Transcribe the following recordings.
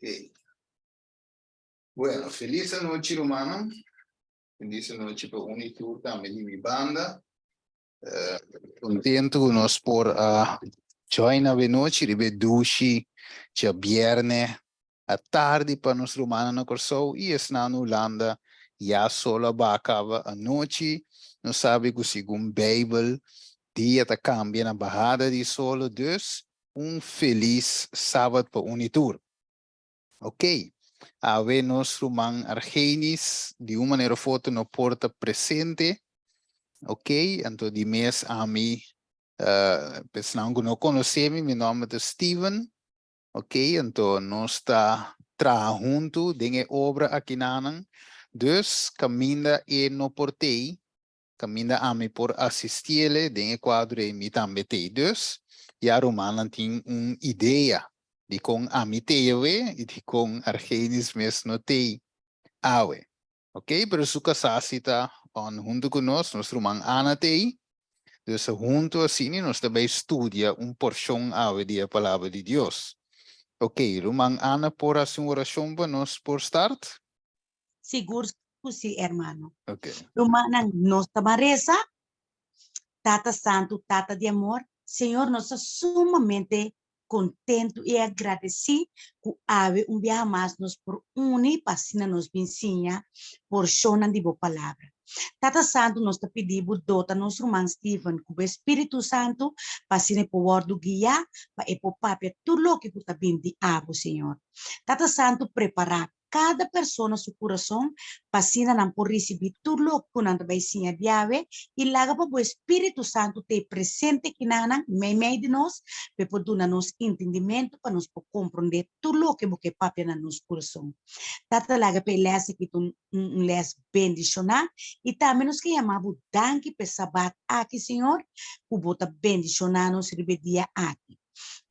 Ok. Bueno, feliz anochi rumannan. Feliz anochi pa un y tur tambe di mi banda. Eh, contento cu nos por a join awe nochi riba e dushi djabierne a tardi pa nos rumannan na Kòrsou i esnan na Hulanda ya solo a baha kaba anochi. Nos sabi ku segun Beibel dia ta kambia na bahada di solo, dus un felis sabat pa un i tur. Ok, awe nos ruman Argenis di un manera of otro no por ta presente. Ok, anto di mes ami, uh, esnan ku no konosé mi, mi nòmber ta Steven. Ok, anto nos ta traha huntu den e obra akinanan. Dus, kaminda e no por tei, kaminda ami por asistiele den e kuadro ei mi tambe tei. Dus, ya rumannan tin un idea dikon ami tei awe i dikon Argenis mes no tei awe. Ok, pero su kasá si ta on huntu ku nos, nos ruman Ana t'ei. Dus huntu asina nos ta bai studia un porshon awe di e Palabra di Dios. Ok, ruman Ana por hasi un orashon pa nos por start? Sigur ku si, hermano. Ok. Rumannan, nos ta ban resa. Tata Santu, Tata di amor, Señor, nos ta sumamente kontentu i agradesí ku awe un biaha mas nos por uni pa asina nos bin siña porshonnan di bo Palabra. Tata Santu, nos ta pidi bo dota nos ruman Steven ku bo Espíritu Santu pa asina e por wòrdu guiá pa e por papia tur loke ku ta bin di abo, Señor. Tata Santu, prepará kada persona su kurason pa asina nan por risibí tur loke ku nan ta bai siña di awe i laga pa bo Espíritu Santu t'ei presente kinanan meimei di nos pa e por duna nos entendimentu pa nos por komprondé tur loke bo ke papia na nos kurason. Tata laga pa e lès aki ta un un lès bendishoná i tambe nos ke yama bo danki pa e sabat aki Señor ku bo ta bendishoná nos riba e dia aki.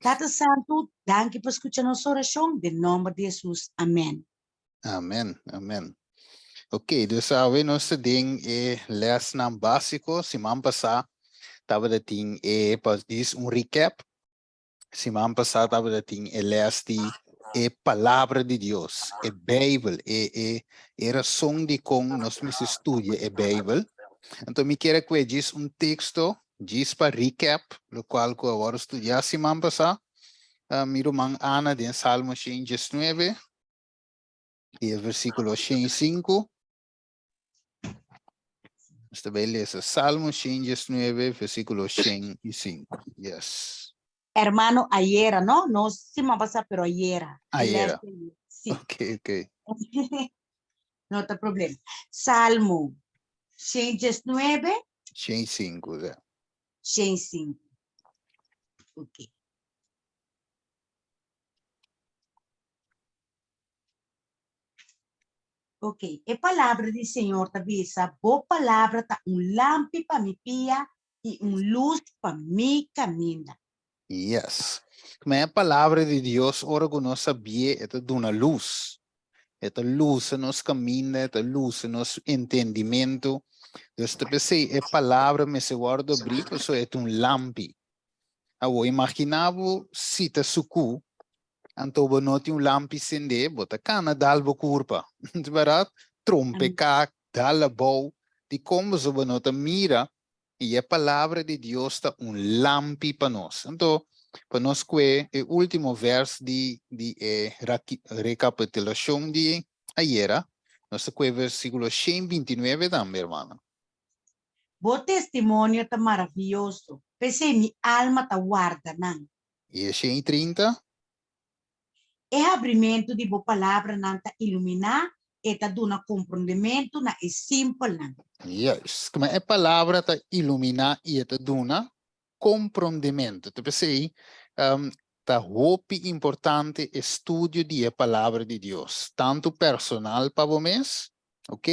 Tata Santu, danki pa skucha nos orashon, den nòmber di Hesus, amèn. Amèn, amèn. Ok, dus awe nos ta den e lèsnan básiko. Siman pasá tabata tin e, pa dis un recap, siman pasá tabata tin e lès di e Palabra di Dios, e Beibel, e e e rason dikon nos mester studia e Beibel. Anto mi kier a kue djis un teksto Djis pa recap locual cu a worde studia siman pasa, mi ruman Ana den Salmo 119 y e versiculo 105. Nos ta bay lesa Salmo 119 versiculo 105. Yes. Hermano, ayera, no? No siman pasa, pero ayera. Ayera. Sí. Ok, ok. No ta problema. Salmo 119. 105, ja. 105. Ok. Ok, e palabra di Señor ta bisa, Bo palabra ta un lampi pa mi pia i un lus pa mi kaminda. Yes. Ma e palabra di Dios ora ku nos sabié e ta duna lus. E ta lusa nos kaminda, e ta lusa nos entendimentu. Dus ta p'esei e palabra mester wòrdu abrí pasobra e ta un lampi. Awor imaginá bo si ta sukú, anto bo no tin un lampi sendé, bo ta kana dal bo kurpa. Bèrdat? Trompeká, dal abou. Dikon pasobra bo no ta mira I e Palabra di Dios ta un lampi pa nos. Anto, pa nos kue e último vèrs di di e rekapitulashon di ayera, nos ta kue versíkulo 129 tambe, hermano. Bo testimonio ta maravioso, p'esei mi alma ta warda nan. I e 130? E habrimentu di bo palabranan ta iluminá, e ta duna komprondementu na e simpelnan. Juist. Kuma e palabra ta iluminá i e ta duna komprondementu. Ta p'esei ta hopi importante e studio di e Palabra di Dios, tantu personal pa bo mes, ok,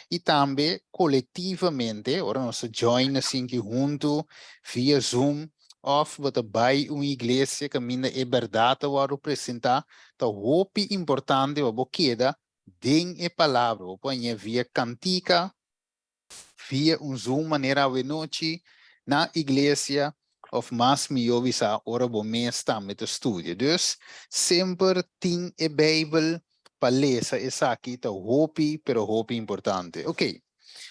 i tambe kolektivamente, ora nos ta join asinki huntu via Zoom òf bo ta bai un iglesia kaminda e bèrdat ta wòrdu presentá, ta hopi importante pa bo keda den e palabra. Bo por hañ'é via kantika, via un Zoom manera awenochi na iglesia. Of mas mihó bisa ora bo mes tambe ta studia. Dus, semper tin e Beibel pa lesa esaki ta hopi pero hopi importante. Ok,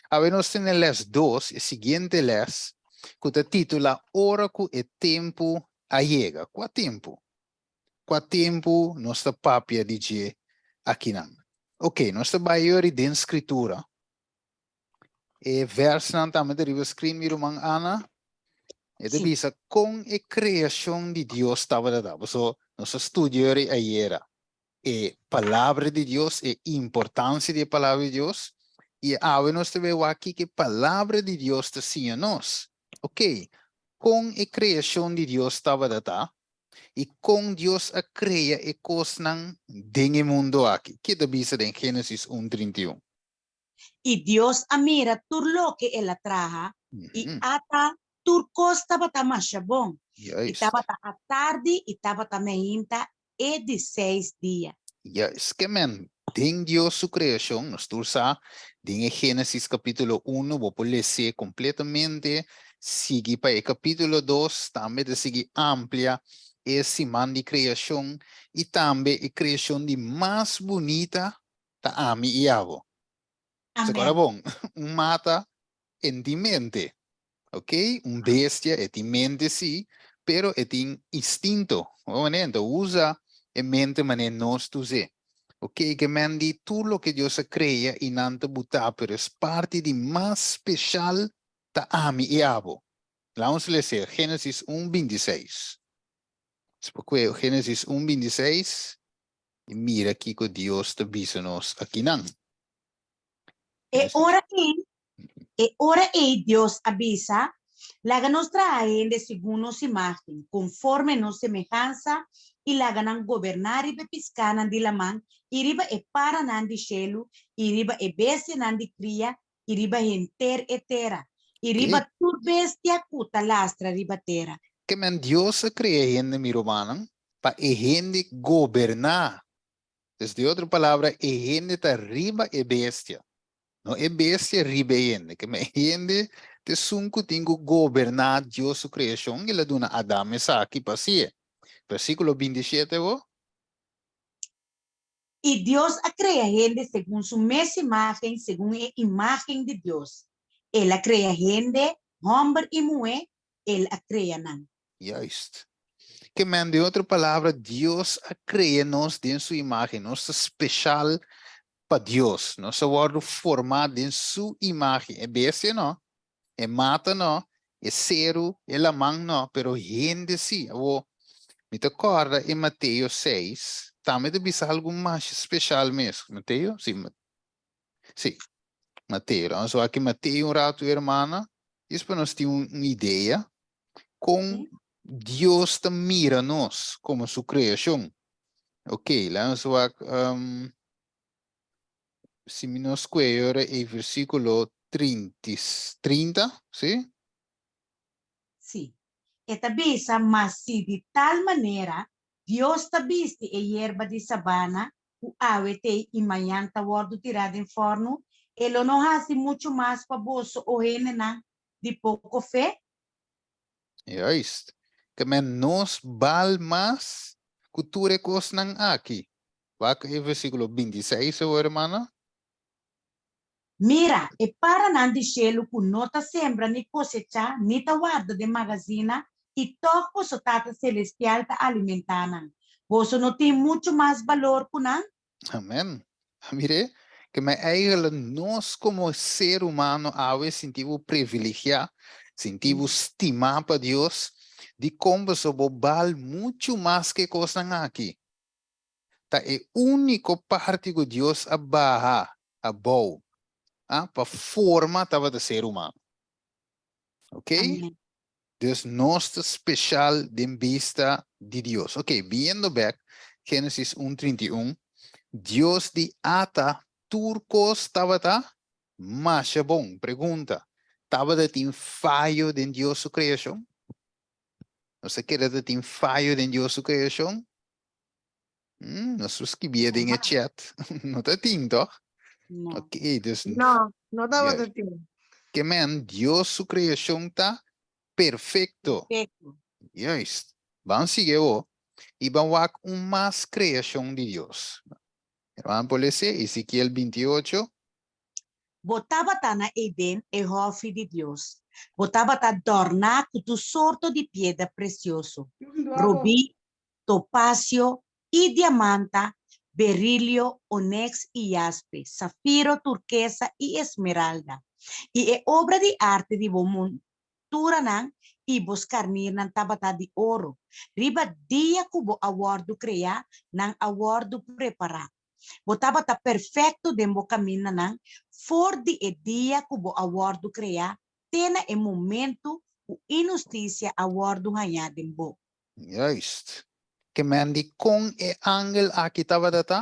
awe nos tene les dos, e siguiente les, ku ta titula Ora ku e tempu a yega. Kua tempu? Kua tempu nos ta papia di dje akinan? Ok, nos ta bai yori den Skritura. E versnan tambe ta riba screen, mi ruman Ana. E ta bisa kon e kreashon di Dios tabata ta. Paso nos a studia yori ayera e palabra di Dios, e importansia di e palabra di Dios. I awe nos ta bai wak kiko e palabra di Dios ta siña nos. Ok, kon e kreashon di Dios tabata ta i kon Dios a krea e kosnan den e mundu aki. Ke ta bisa den Génesis un 31? I Dios a mira tur loke el a traha, i ata, tur kos tabata masha bon. I tabata atardi i tabata meinta e di seis dia. Juist. Ke men, den Dios su kreashon, nos tur sa, den e Génesis kapítulo uno, bo por les'é kompletamente, sigui pa e kapítulo dos, tambe ta sigui amplia e siman di kreashon i tambe e kreashon di mas bunita ta ami i abo. Se kora bon, un mata en tin mente, ok? Un bestia e tin mente si, pero e tin instinto. Bo manera, ta usa e mente manera nos ta us'é. Ok, ke men di tur loke Dios a krea i nan ta butá, pero es parti di mas speshal ta ami i abo. Laga nos lesa Génesis un 26. Génesis un 26. I mira kiko Dios ta bisa nos akinan. E ora ei, e ora ei Dios a bisa, Laga nos traha hende segun nos imágen, konforme nos semehansa, i laga nan goberná riba e piskánan di laman, i riba e paranan di shelu, i riba e bestianan di kria, i riba henter e tera, i riba tur bestia ku ta lastra riba tera. Ke men Dios a krea hende, mi rumannan, pa e hende goberná. Dus di otro palabra, e hende ta riba e bestia, no e bestia riba e hende. Ke men hende ta esun ku tin ku goberná Dios su kreashon, el a duna Adam esaki pa hasié. Versíkulo 27 bo. I Dios a krea hende segun su mes imágen, segun e imágen di Dios El a krea hende, hòmber i muhé, El a krea nan. Juist. Ke men, den otro palabra, Dios a krea nos den su imágen. Nos ta speshal pa Dios. Nos a wòrdu formá den su imágen. E bestia no, e mata no, e seru, e laman no, pero hende sí. Awor, mi ta kòrda e Mateo seis, tambe ta bisa algu masha speshal mes. Mateo? Sí, sí, Mateo. Nos wak e Mateo un ratu, hermana, djis pa nos tin un idea kon Dios ta mira nos komo su kreashon. Ok, laga nos wak Si mi no scoe ora e versiculo 30, si? Si. E ta bisa, Ma si di tal manera Dios ta bisti e yerba di sabana, ku awe t'ei i mañan ta wòrdu tirá den fòrnu, e lo no hasi muchu mas pa boso, o hendenan di poko fe? Juist. Ke men nos bal mas ku tur e kosnan aki. Wak e versíkulo 26 awor, hermana. Mira, e paranan di shelu ku no ta sembra ni kosechá ni ta warda den magazina, i tòg boso Tata Selestial ta alimentá nan. Boso no tin muchu mas balor ku nan? Amèn. Mir'é, ke men eigentlik nos komo ser humano awe sinti bo privilegiá, sinti bo stimá pa Dios, dikon boso bo bal muchu mas ku e kosnan aki? Ta e úniko parti ku Dios a baha abou pa forma tabata ser humano. Ok? Dus nos ta speshal den bista di Dios. Ok, biniendo bek, Génesis un 31, Dios di ata tur kos tabata masha bon. Pregunta, tabata tin fayo den Dios su kreashon? Nos ta kere ta tin fayo den Dios su kreashon? Nos lo skibié den e chat. No ta tin, toch? No. Ok, dus... No, no tabata tin. Ke men, Dios su kreashon ta. Perfekto. Perfekto. Juist. Ban sigui awo i ban wak un mas kreashon di Dios. Hermano por lese Ezekiel 28. Bo tabata na Eden, e hòfi di Dios. Bo tabata dòrná ku tur sorto di piedra presioso, rubí, topasio i diamanta, berilio, oneks i jaspe, safiro, turkesa i esmeralda. I e obra di arte di bo monturanan i bo skarnirnan tabata di oro. Riba dia ku bo a wòrdu kreá, nan a wòrdu prepará. Bo tabata perfekto den bo kamindanan for di e dia ku bo a wòrdu kreá te na e momentu ku inhustisia a wòrdu hañá den bo. Juist. Ke men di kon e angel aki tabata ta?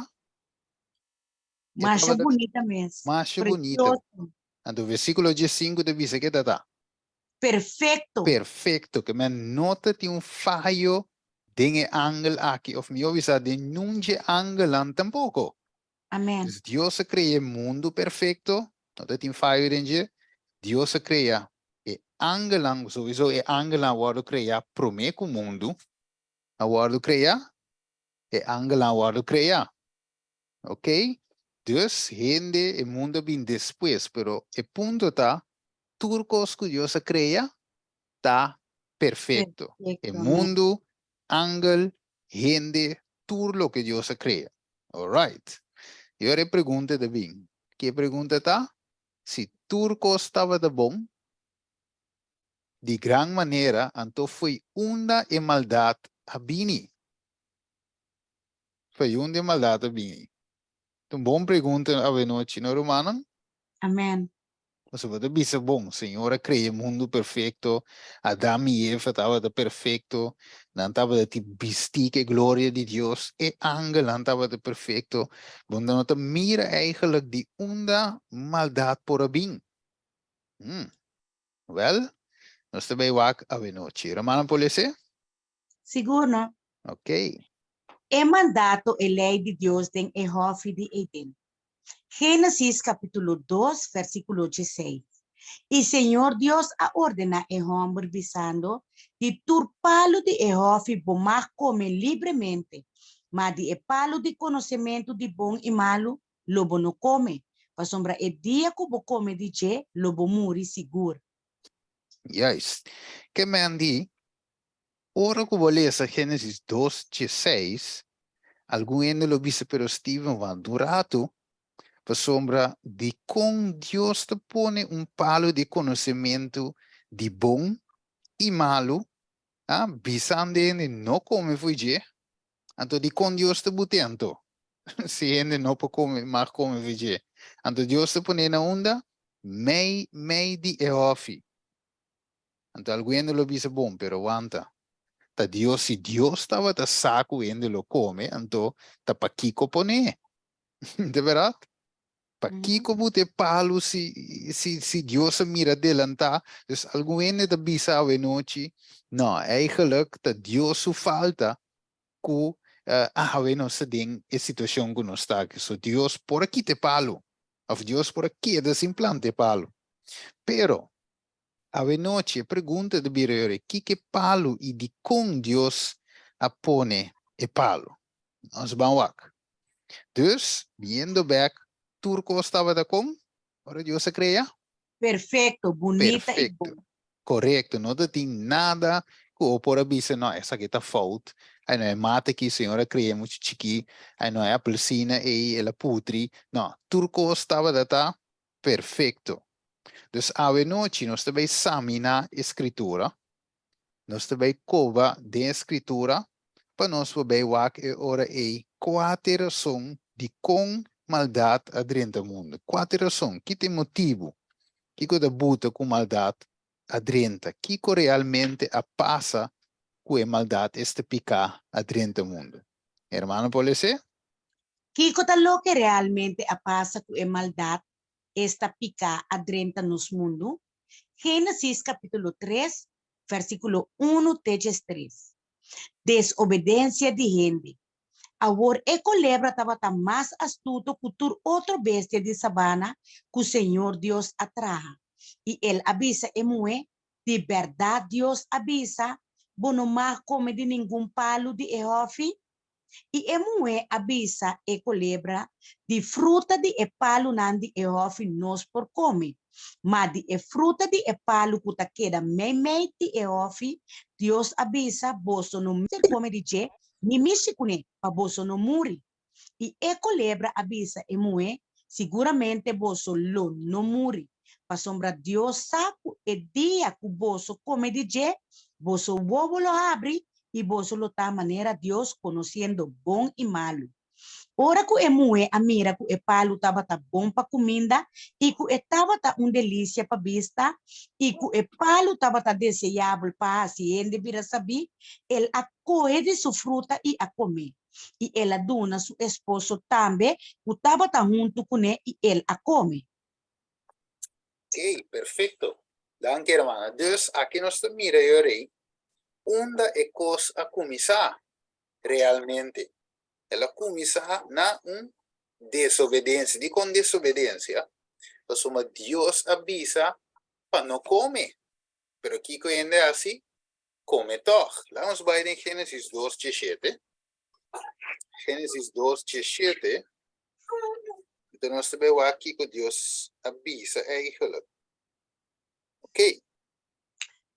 E Masha tabata bunita mes. Masha bunita. Precioso. Anto versículo 15 ta bisa ke ta ta? Perfecto. Perfecto. Ke men no ta tin un fayo den e angel aki, of mihó bisa den nun dje angelnan tampoko. Amen. Dus Dios a krea e mundu perfecto, no ta tin fayo den dje. Dios a krea e angelnan, souiso e angelnan a wòrdu kreá promé ku mundu a wòrdu kreá, e angelnan a wòrdu kreá. Ok? Dus hende, e mundu a bin despues, pero e punto ta, tur kos ku Dios a krea ta perfecto. E Perfecto, amen. mundu, angel, hende, tur loke Dios a krea. Alright. I ora e pregunta ta bin. Ki e pregunta ta? Si tur kos tabata bon, di gran manera, anto fo'i unda e maldat a bini? Fo'i unda e maldat a bini? Ta un bon pregunta awenochi, no rumannan? Amen. Pasobra bo ta bisa, Bon, Señor a crea e mundu perfecto, Adam i Eva tabata perfecto, nan tabata tin bistí cu e gloria di Dios, e angelnan tabata perfecto. Bo no ta mira eigenlijk di unda maldad por a bin. Hmm. Wel, nos ta bay wak awenochi. Rumannan por lese? Sigur no. Ok. E mandato, e lei di Dios den e hòfi di Eden. Génesis kapítulo 2, versíkulo 16. I Señor Dios a ordená e hòmber, bisando, Di tur palu di e hòfi bo mag kome libremente, ma di e palu di konosementu di bon i malu lo bo no kome, pasobra e dia ku bo kome di dje lo bo muri sigur. Juist. Ke men di, Ora ku bo lesa Génesis dos dieseis, algun hende lo bisa, Pero Steven, wanta un ratu, pasobra dikon Dios ta pone un palu di konosementu di bon i malu, a, bisando hende no kome fo'i dje? Anto dikon Dios ta but'é anto, si hende no por kome, mag kome fo'i dje? Anto Dios ta pon'é na unda? Mei mei di e hòfi. Anto algun hende lo bisa, Bon, pero wanta, ta Dios, si Dios tabata sa ku hende lo kome, anto ta pakiko pon'é? De bèrdat? Pakiko buta e palu si, si, si Dios a mira delantá? Dus algun hende ta bisa awenochi, No, eigenlijk ta Dios su falta ku awe nos ta den e situashon ku nos ta aki. So Dios por a kita e palu, òf Dios por a keda sin planta e palu. Pero, Awenochi e pregunta ta bira yora, kiko e palu i dikon Dios a pone e palu? Nos ban wak. Dus, biendo bek, tur kos tabata kon ora Dios a krea? Perfekto, bunita i Perfekto. bon. Korekto, no ta tin nada ku bo por a bisa, no, esaki ta fout, ai no, e mata aki Señor a krea muchu chikí, ai no, e apelsina ei el a putri. No, tur kos tabata ta perfekto. Dus awe nochi nos ta bai saminá e Skritura, nos ta bai koba den e Skritura pa nos por bai wak e ora ei kua ta e rason dikon maldat a drenta mundu. Kua ta e rason? Ki ta e motibu? Kiko ta buta ku maldat a drenta? Kiko realmente a pasa ku e maldat, esta piká, a drenta mundu? Hermano por les'é? Kiko ta loke realmente a pasa ku e maldat, esta piká, a drenta nos mundu? Génesis kapítulo 3, versíkulo 1 te 13. Desobedensia di hende. Awor e kolebra tabata mas astuto ku tur otro bestia di sabana ku señor Dios a traha. I el a bisa e muhé, Di bèrdat Dios a bisa, Bo no mag kome di ningun palu di e hòfi? I e muhé a bisa e kolebra, Di fruta di e palunan di e hòfi nos por kome, ma di e fruta di e palu ku ta keda meimei di e hòfi, Dios a bisa, Boso no mester kome di dje, ni mishi kuné, pa boso no muri. I e kolebra a bisa e muhé, Siguramente boso lo no muri, pasobra Dios sa ku e dia ku boso kome di dje, boso wowo lo habri i boso lo ta manera Dios, konosiendo bon i malu. Ora ku e muhé a mira ku e palu tabata bon pa kuminda i ku e tabata un delisia pa bista i ku e palu tabata deseabel pa hasi hende bira sabí, el a kohe di su fruta i a kom'é. i el a duna su esposo tambe ku tabata huntu kuné i el a kome. Oké, perfekto. Danki hermana. Dus aki nos ta mira yo rei unda e kos a kuminsá realmente. El a kuminsá na un desobedensia. Dikon desobedensia? Pasobra Dios a bisa pa no kome. Pero kiko hende a hasi? Kome tòg. Laga nos bai den Génesis dos diesshete. Génesis dos diesshete. Anto nos ta bai wak kiko Dios a bisa eigenlijk. Oké.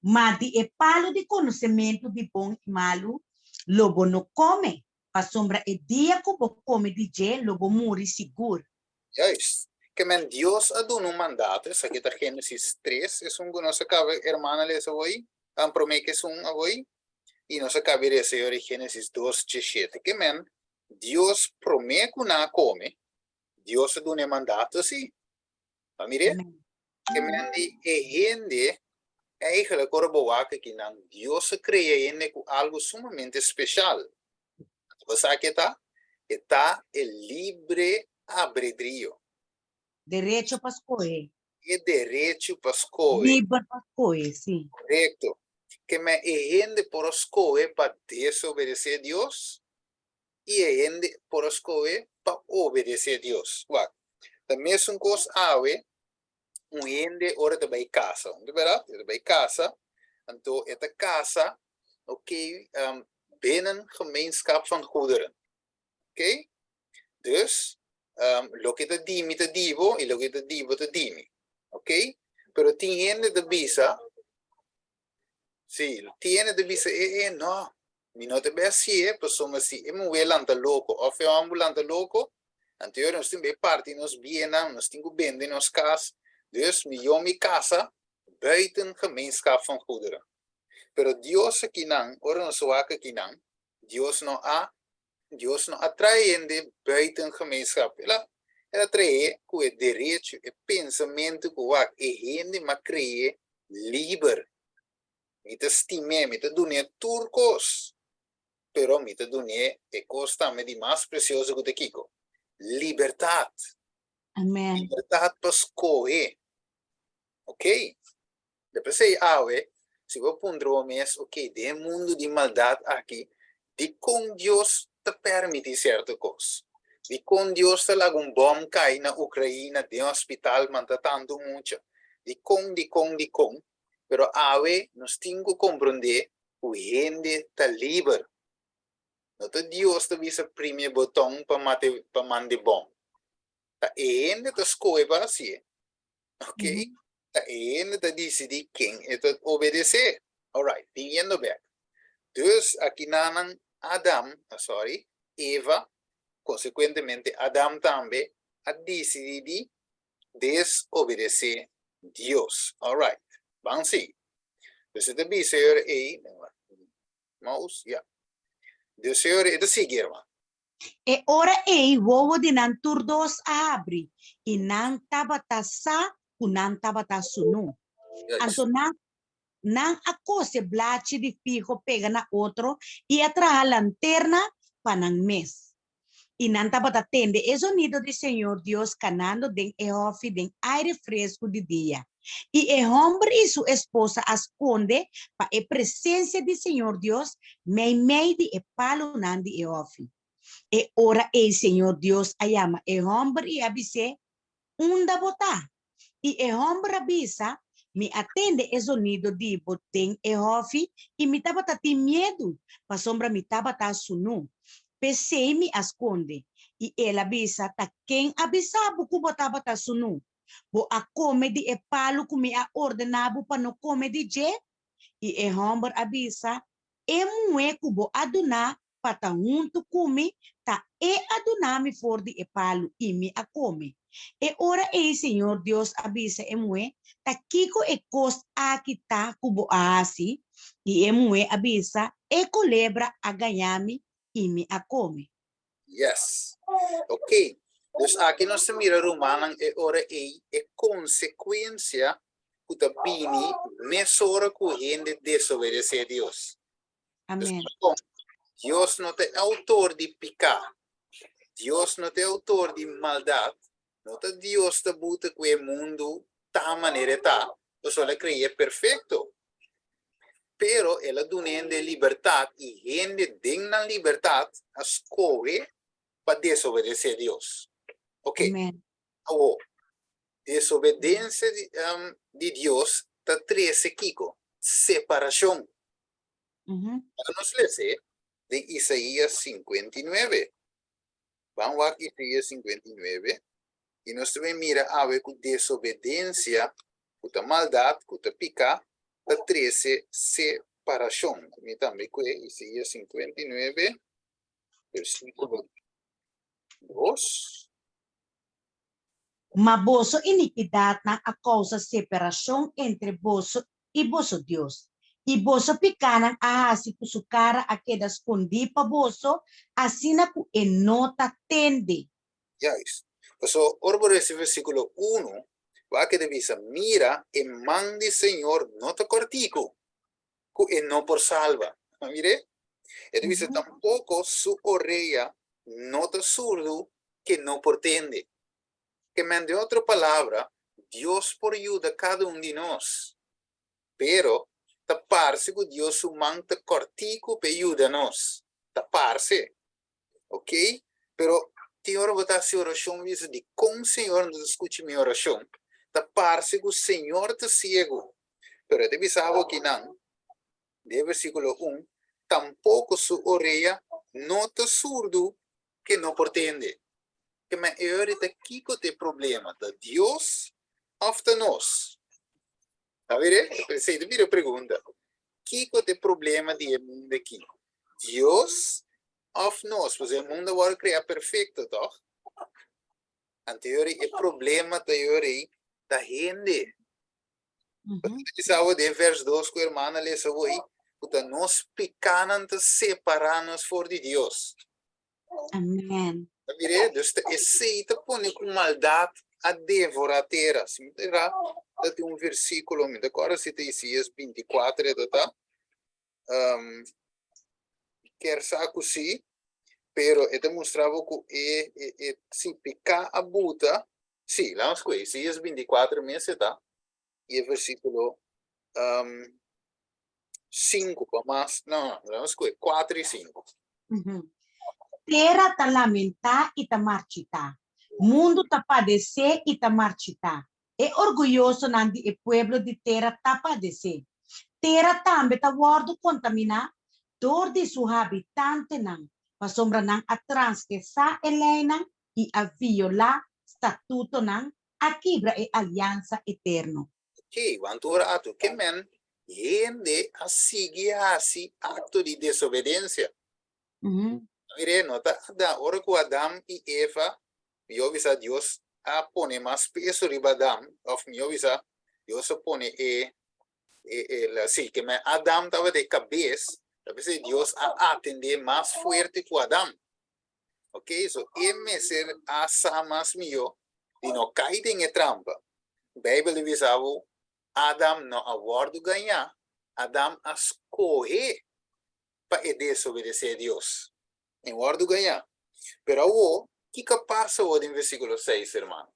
Ma di e palu di konosementu di bon i malu lo bo no kome, pasobra e dia ku bo kome di dje lo bo muri sigur. Juist. Ke men Dios a duna un mandato, esaki ta Génesis tres, esun ku nos a kaba hermana lesa awoi, an promé ku esun awoi, i nos a kaba di lesa yori Génesis dos diesshete. Ke men Dios promé ku nan a kome, Dios a duna e mandato si. Bo a mir'é? Ke men di e hende, eigenlijk ora bo wak aki nan, Dios a krea hende ku algu sumamente speshal. Bo sa ke ta? E ta e libre abredrio. Derecho pa skohe. E derecho pa skohe. Liber pa skohe, si. Korekto. Ke men e hende por a skohe pa desobedesé Dios i e hende por a skohe pa obedesé Dios. Wak, ta mesun kos awe, un hende ora ta bai kasa, no ta bèrdat? E ta bai kasa, anto e ta kasa, oké, binnen gemeenschap van goederen. Oké? Dus, loke ta di mi ta di bo i loke ta di bo ta di mi. Oké? Pero tin hende ta bisa, Sí, tin hende ta bisa, e, e, no, mi no ta bay hacié, pasobra si e muhé lanta loco of e homber lanta loco, anto yora nos tin bay parti nos biennan, nos tin cu bende nos cas, dus mihó mi casa buiten gemeenschap van goederen. Pero Dios akinan, ora nos wak akinan, Dios no a, Dios no a trae hende buiten gemeenschap, el a, el a trae cu e derecho, e pensamento cu wak e hende m'a cree liber. Mi ta stim'é, mi ta dun'é tur kos, pero mi ta dun'é e kos tambe di mas presioso ku ta kiko? Libertat. Amen. Libertat pa skohe. Ok. Ta p'esei awe, si bo puntra bo mes, ok, den e mundu di maldat aki, dikon Dios ta permití sierto kos? Dikon Dios ta laga un bòm kai na Ukraina den hospital manta tantu mucha? Dikon, dikon, dikon? Pero awe nos tin ku komprondé ku hende ta liber. No ta Dios ta bisa primi e boton pa mata pa manda e bòm. Ta e hende ta skohe pa hasié. Ok? Ta e hende ta disidí ken e ta obedesé. Alright, biniendo bèk. Dus akinanan Adam, sorry, Eva, konsekuentemente Adam tambe, a disidí di desobedesé Dios. Alright, ban sigui. Dus e ta bisa e ora ei, mouse, ya. Dus e ora ei ta sigui, herman. E ora ei wowo di nan tur dos a habri, i nan tabata sa ku nan tabata sunú. Anto nan nan a kose blachi di figo pega na otro i a traha lanterna pa nan mes. I nan tabata tende e zonido di Señor Dios kanando den e hòfi den aire fresku di dia. I e hòmber i su esposa a skonde pa e presensia di Señor Dios meimei di e palunan di e hòfi. E ora ei Señor Dios a yama e hòmber i a bis'é, Unda bo ta? I e hòmber a bisa, Mi a tende e zonido di bo den e hòfi i mi tabata tin miedu, pasobra mi tabata sunú. P'esei mi a skonde. I el a bisa, Ta ken a bisa bo ku bo tabata sunú? Bo a kome di e palu ku mi a ordená bo pa no kome di dje? I e hòmber a bisa, E muhé ku bo a duna pa ta huntu ku mi, ta e a duna mi for di e palu, i mi a kome. E ora ei Señor Dios a bisa e muhé, Ta kiko e kos aki ta ku bo a hasi? I e muhé a bisa, E kolebra a gaña mi, i mi a kome. Yes. Ok. Dus aki nos ta mira rumannan e ora ei e konsekuensia ku ta bini mesora ku hende desobedesé Dios. Amen. Dios no ta e autor di piká. Dios no ta e autor di maldat. No ta Dios ta buta ku e mundu ta manera e ta, pasobra el a kre'é perfekto. Pero el a duna hende libertat i hende den nan libertat a skohe pa desobedesé Dios. Ok, Amen. awor, desobedensia di, di Dios ta trese kiko? Separashon. Laga nos lese den Isaías 59. Ban wak Isaías 59 i nos ta bin mira awe ku desobedensia, ku ta maldat, ku ta piká, ta trese separashon. Mi tambe kue Isaías 59, versíkulo 2. Ma boso inikidatnan a kousa separashon entre boso i boso Dios, i boso pikánan a hasi ku su kara a keda skondí pa boso, asina ku e no ta tende. Juist. Pasobra ora bo resa versíkulo unu, bo a keda bisa, Mira, e man di Señor no ta kòrtiku, ku e no por salba. A mir'é? E ta bisa, Tampoko su orea no ta surdu, ku e no por tende. Ke men den otro palabra, Dios por yuda kada un di nos. Pero, ta parse ku Dios su man ta kòrtiku pa e yuda nos. Ta parse. Ok? Pero, tin ora bo ta hasi orashon bisa, Dikon Señor no ta skucha mi orashon? Ta parse ku Señor ta siegu. Pero e ta bisa bo akinan, den versíkulo un, Tampoko su orea no ta surdu ke no por tende. Ke men e ora ta kiko ta e problema? Ta Dios òf ta nos? Ta mira? Esei ta bira e pregunta. Kiko ta e problema di e mundu aki? Dios òf nos? Pasobra e mundu a wòrdu kreá perfekto, tòg? Anto e ora e problema ta e ora ei ta hende. Bisa bo den vers 2 ku hermana lesa hoy, ku ta nos pikánan ta separá nos for di Dios. Amen. Ta mir'é? Dus ta esei ta pone ku maldat a devorá tera. Si mi ta erá, ta tin un versíkulo, mi ta kòrda si ta Isaías 24 e ta ta. Um, kier sa ku sí, pero e ta mustra bo ku e, e, e, si piká a buta, sí, laat ons kue, Isaías 24 mes e ta, i e versíkulo um, 5 pa mas, no, no, laat ons kue, 4 i 5. Tera ta lamentá i ta marchitá, mundu ta padesé i ta marchitá, e orguyosonan di e pueblo di tera ta padesé. Tera tambe ta wòrdu kontaminá dor di su habitantenan, pasobra nan a transgresá e leinan i a violá statutonan, a kibra e aliansa eterno. Oké, want ora atu ke men hende a sigui hasi akto di desobedensia. Mire, no ta Adam, ora ku Adam i Eva, mihó bisa Dios a pone mas peso riba Adam, òf mihó bisa Dios a pone e, e, e la, sí, ke men Adam tabata e kabes, ta p'esei Dios a atendé mas fuerte ku Adam. Ok, so e mester a sa mas mihó di no kai den e trampa. Beibel ta bisa bo, Adam no a wòrdu gañá, Adam a skohe pa e desobedesé Dios. E wòrdu gañá. Pero awor, kiko a pasa awor den versíkulo seis, hermano?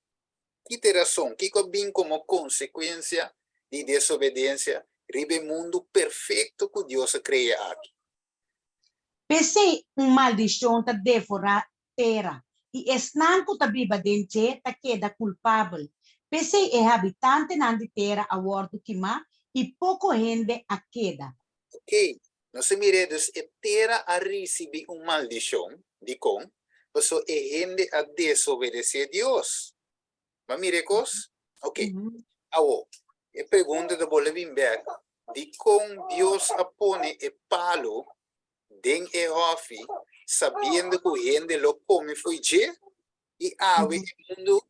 Ki ta e rason? Kiko a bin komo konsekuensia di desobedensia riba e mundu perfekto ku Dios a krea aki? P'esei un maldishon ta devorá tera, i esnan ku ta biba den dje ta keda kulpabel. P'esei e habitantenan di tera a wòrdu kimá i poko hende a keda. Ok, nos a mir'é, dus e tera a risibí un maldishon. Dikon? Pasobra e hende a desobedesé Dios. Bo a mira e kos? Ok, awor, e pregunta ta bolbe bin bèk, dikon Dios a pone e palu den e hòfi sabiendo ku hende lo kome fo'i dje? I awe e mundu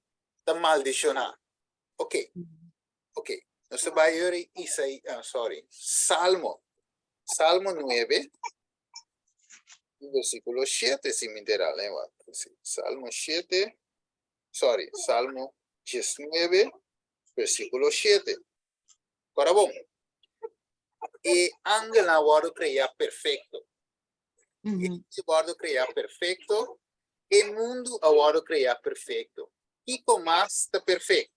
ta maldishoná. Ok, ok, nos ta bai yori Isai, ah, sorry, Salmo, Salmo 9, versículo 7, si mi entera, lei wak. Salmo 7, sorry, Salmo 19, versículo 7. Ora bon, e angelnan a wòrdu kreá perfekto. E wòrdu kreá perfekto, e mundu a wòrdu kreá perfekto. Kiko mas ta perfekto?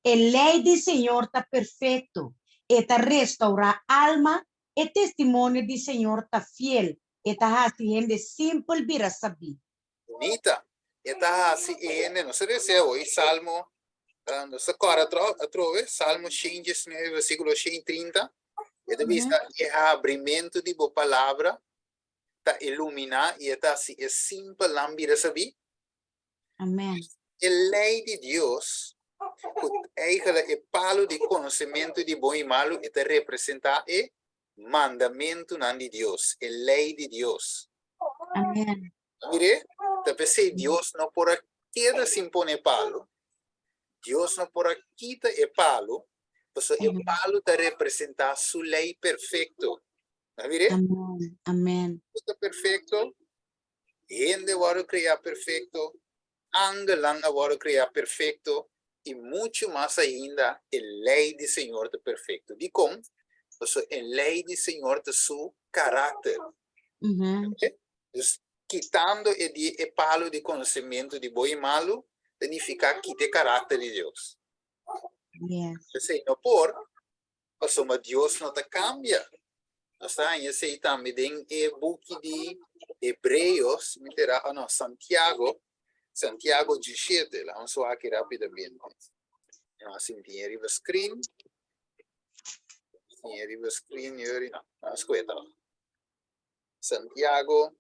E lei di Señor ta perfekto, e ta restourá alma, e testimonio di Señor ta fiel, e ta hasi hende simpel bira sabí. Bunita, e ta hasi e hende, nos a desea hoy Salmo, nos ta kòrda atrobe, Salmo 119 versíkulo 130, e ta bisa, e habrimentu di bo palabra ta iluminá i e ta hasi e simpelnan bira sabí. Amen. E lei di Dios, ku eigentlik e palu di konosementu di bon i malu, e ta representá e mandamentunan di Dios, e lei di Dios. Amen. Mire, ta p'esei Dios no por a keda sin pone palu. Dios no por a kita e palu, pasobra e palu ta representá su lei perfekto. A mire? Amen. Amen. Ta perfekto, hende wòrdu kreá perfekto, angelnan a wòrdu kreá perfekto, i muchu mas ainda e lei di Señor ta perfekto. Dikon? Pasobra e lei di Señor ta su karakter. Dus kitando e di e palu di konosementu di bon i malu ta nifiká kita e karakter di Dios. P'esei no por, pasobra Dios no ta kambia. Nos ta haña esei tambe den e buki di Hebreos, mi tera, oh no, Santiago, Santiago 17. Laga nos wak aki rápidamente. Mi a sinti e riba screen. Tin e riba screen, yori, no, no a skueta. Santiago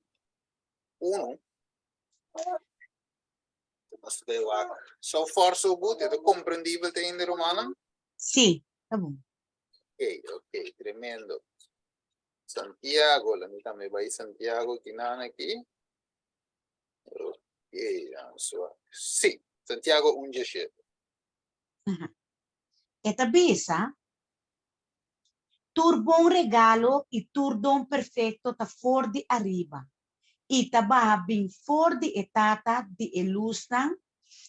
1. Nos ta wak. So far so good, e ta komprendibel te hende, rumannan? Sí, ta bon. Ok, ok, tremendo. Santiago, la mi tambe bai Santiago kinan aki. Ok, vamos wak. Sí, Santiago 1 17. E ta bisa, Tur bon regalo i tur don perfekto ta for di ariba, i ta baha bin for di e Tata di e lusnan,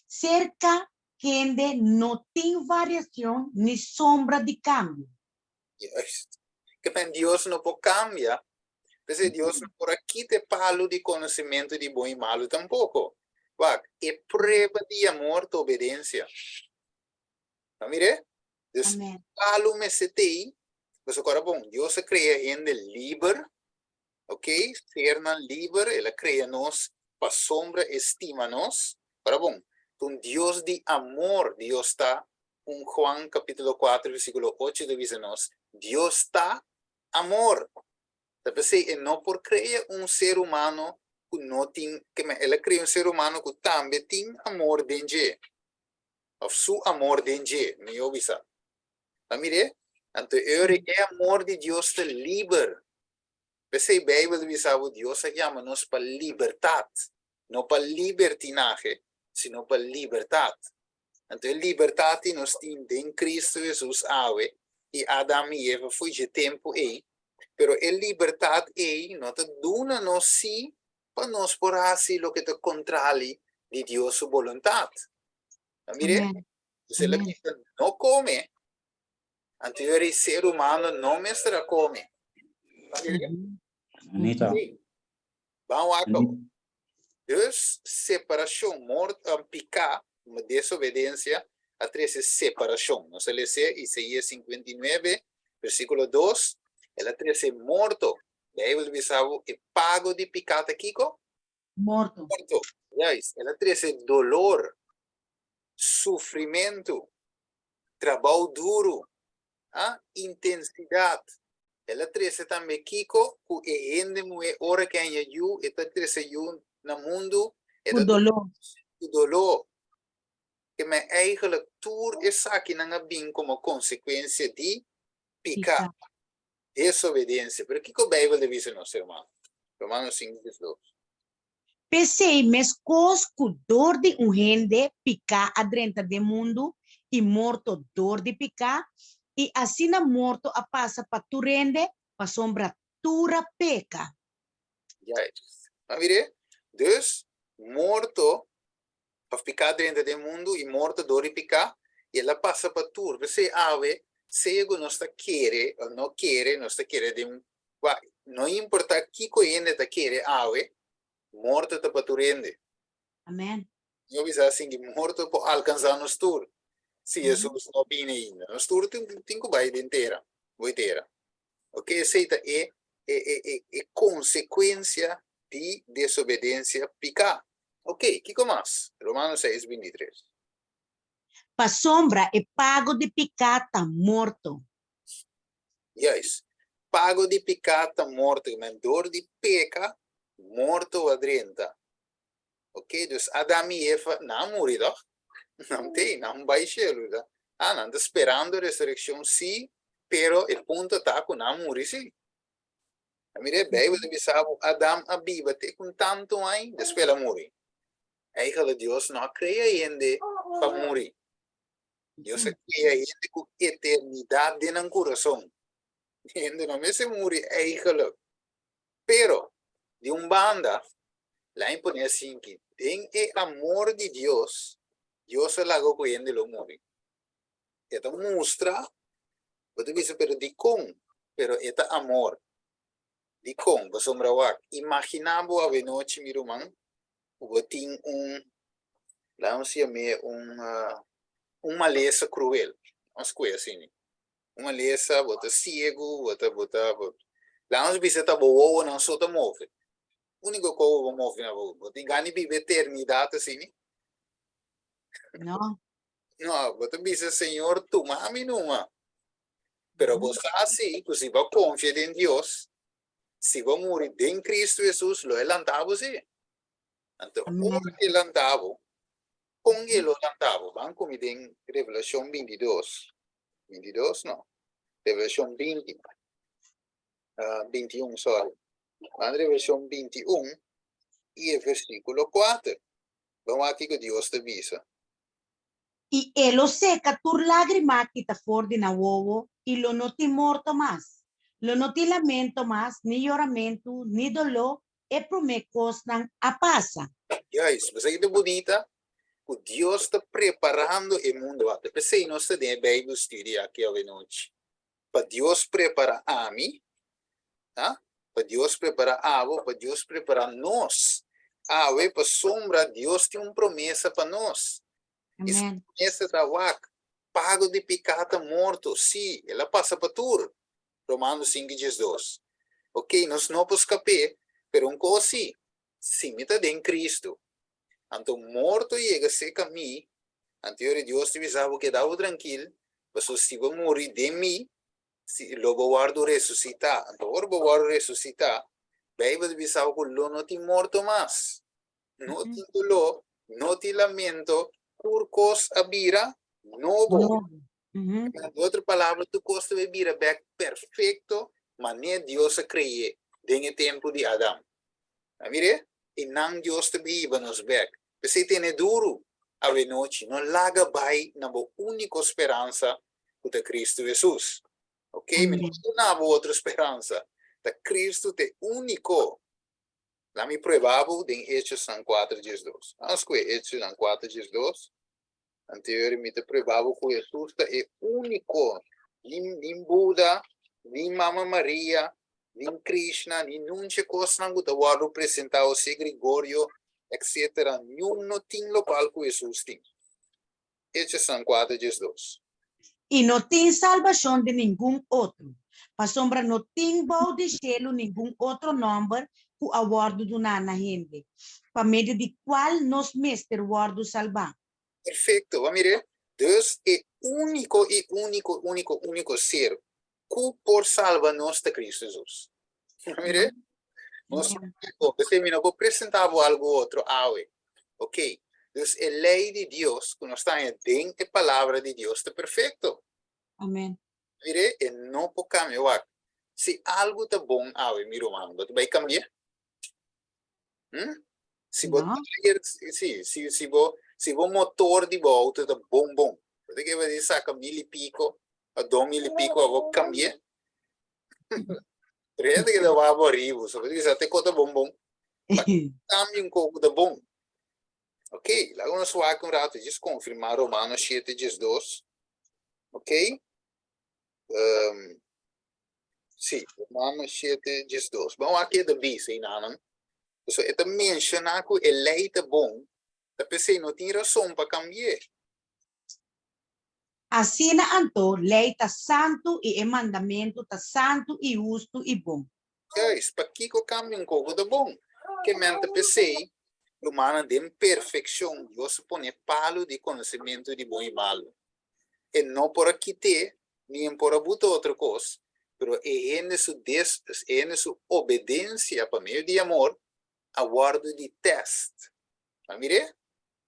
serka kende no tin variacion ni sombra di cambio. Juist. Ke men Dios no por cambia. P'esei Dios no por a kita e palu di conocimento di bon i malu tampoco. Wak, e prueba di amor ta obedencia. Ta mir'é? Dus Amen. palu mester t'ei, pasobra ora bon, Dios a crea hende liber, ok, sernan liber, el a crea nos pasobra e stima nos, ora bon, ta un Dios di amor Dios ta, un Juan capítulo 4 versículo 8 ta bisa nos, Dios ta amor. Ta p'esei e no por crea un ser humano cu no tin, el a crea un ser humano cu tambe tin amor den dje. Of su amor den dje, mihó bisa. Ta mir'é? Anto e ora e amor di Dios ta liber. P'esei Beibel ta bisa bo Dios a yama nos pa libertat, no pa libertinahe, sino pa libertat. Anto e libertat ei nos tin den Cristo Hesus awe, i Adam i Eva fo'i dje tempu ei, pero e libertat ei no ta duna nos sí pa nos por hasi loke ta kontrali di Dios su boluntat. Ta mir'é? Amen. Pues el a Amen. bisa no kome. Anto e ser humano no mester a kome. Ta mir'é? Anita. Sí. Ban wak awo. Dus separashon, mort, piká, desobedensia, a trese separashon. Nos a lese Isaías 59, versíkulo 2, el a trese morto. Beibel ta bisa bo e pago di piká ta kiko? Morto. Morto. Juist. El a trese dolor. Sufrimentu, trabou duru, ah, intensidat. El a trese tambe kiko? Ku e hende muhé ora ku e haña yu, e ta trese yu na mundu, e Ku ta doló. Ku doló. Ke men eigenlijk tur esakinan a bin komo konsekuensia di piká, Piká. Desobedensia. Pero kiko Beibel ta bisa nos, hermano? Romanos 5, 12. P'esei, meskos ku dor di un hende piká a drenta den mundu i morto dor di piká, i asina morto a pasa pa tur hende, pasobra tur a peka. Juist. Nan mir'é? Dus, morto, òf piká a drenta den mundu i morto dor di piká, i el a pasa pa tur. P'esei awe, sea ku nos ta kere òf no kere, nos ta kere den Wak, no importa kiko hende ta kere awe, morto ta pa tur hende. Amen. Yo bisa asin ki morto por alcansa nos tur, si Jesus no bini ainda. Nos tur tin, tin ku bai den tera, bo'i tera. Ok, esei ta e, e, e, e, e consecuencia di desobedencia, pica. Ok, kiko mas? Romanos 6, 23. Pasobra e pago di pica ta morto. Juist. Pago di piká ta morto. Men dor di peka, morto a drenta. Ok, dus Adam i Eva, nan a muri toch? Nan tei, nan bai shelu ta. Ah, nan ta sperando resurekshon sí, pero e punto ta ku nan a muri sí. A mira e Beibel ta bisa bo Adam a biba te ku un tantu aña, despues el a muri. Eigenlijk Dios no a krea hende pa muri. Dios a krea hende ku eternidat den nan kurason. Hende no mester muri eigenlijk. Pero, di un banda, lain pone asinki, den e amor di Dios, Dios a laga ku hende lo muri. E ta mustra, bo ta bisa, pero dikon? Pero e ta amor. Dikon? Pasobra wak, imaginá bo awenochi, mi ruman, ku bo tin un, laat nos yam'é un, un malesa kruel, nos kue asina, un malesa, bo ta siegu, bo ta, bo ta, laat nos bisa ta bo wowonan so ta move, úniko kos ku bo move na bo, bo tin gana di biba eternidat asina? No. No, bo ta bisa, Señor, tuma mi numa. Pero bo sa si ku si bo konfia den Dios, Si bo muri den Cristo Jesus, lo e lanta bo si. Anto, ora e lanta bo, con e lo lanta bo? Ban cu mi den Revelacion 22. 22 no. Revelacion 20. Uh, 21, sorry. Ban Revelacion 21 y e versículo 4. Ban wak kico Dios ta bisa. I e lo seka tur lágrima kita for di nan wowo, i lo no tin morto mas. Lo no tin lamento mas, ni yoramentu, ni doló, e promé kosnan a pasa. Juist, bo sa ki ta bunita? Ku Dios ta preparando e mundu aki. P'esei nos ta den e Bijbel study aki awenochi. Pa Dios prepara ami, ha? Pa Dios prepara abo, pa Dios prepara nos. Awe pasobra Dios tin un promesa pa nos. I su Amen. promesa ta wak, pago di piká ta morto. Sí, el a pasa pa tur. Romanos sinku diesdos. Ok, nos no por skap'é, pero un kos sí, si mi ta den Kristu, anto morto yega serka mi, anto yora Dios ta bisa bo, keda bo trankil, pasobra si bo muri den mi, si lo bo wòrdu resusitá. Anto ora bo wòrdu resusitá, Beibel ta bisa bo ku lo no tin morto mas. No tin doló, no tin lamento, tur kos a bira nobo. Nobo. En otro palabra, tur kos ta bira bèk perfekto manera Dios a kre'é den e tempu di Adam. A mir'é? I nan Dios ta biba nos bèk. P'esei tene duru awenochi, no laga bai na bo úniko speransa ku ta Kristu Hesus. Oke, mi no ta duna bo otro speransa. Ta Kristu ta e úniko. Laat mi prueba bo den Hechosnan kuater diesdos. Nos kue Hechosnan kuater diesdos. Anterior mi ta prueba bo ku Hesus ta e úniko. Ni, ni Buda, ni Mama Maria, ni Krishna, ni nunche kosnan ku ta wòrdu presentá, José Gregorio, etcétera, niun no tin lokual ku Hesus tin. Hechosnan kuater 12. I no tin salbashon den ningun otro, pasobra no tin bou di shelu ningun otro nòmber ku a wòrdu duná na hende, pa medio di kual nos mester wòrdu salbá. Perfecto, bo a mira? Dus e único i único, único, único ser ku por salba nos ta Cristo Jesus. Bo a mira? Nos P'esei mi no por presentá bo algu otro awe. Ok, dus e lei di Dios ku nos ta haña den e Palabra di Dios ta perfecto. Amen. Mire, e no por kambia. Wak, si algu ta bon awe, mi ruman, bo ta bai kambi'é? Hm? Si bo No. tayer, si, si, si bo, si bo motor di bo auto ta bon bon, bo ta kere di saka mil i piko, o 2000 i piko, abo kambi'é? Pero hende ke ta wak bo ariba, so bo ta bisa te ko ta bon bon. Pa kambia un koko ta bon. Ok, laga nos wak un rato, djis konfirmá Romanos shete 12. Ok? Um, sí, Romanos 7, 12. Ban wak ke ta bisa einanan. So, e ta menshoná ku e lei ta bon, ta p'esei no tin rason pa kambi'é. Asina anto, lei ta santu i e mandamentu ta santu i hustu i bon. Juist, pakiko kambia un koko ta bon? Ke men ta p'esei, rumannan, den perfekshon Dios a pone palu di konosementu di bon i malu. E no por a kit'é, ni en por a buta otro kos, pero e hende su des, e hende su obedensia pa medio di amor a wòrdu di tèst. A mir'é?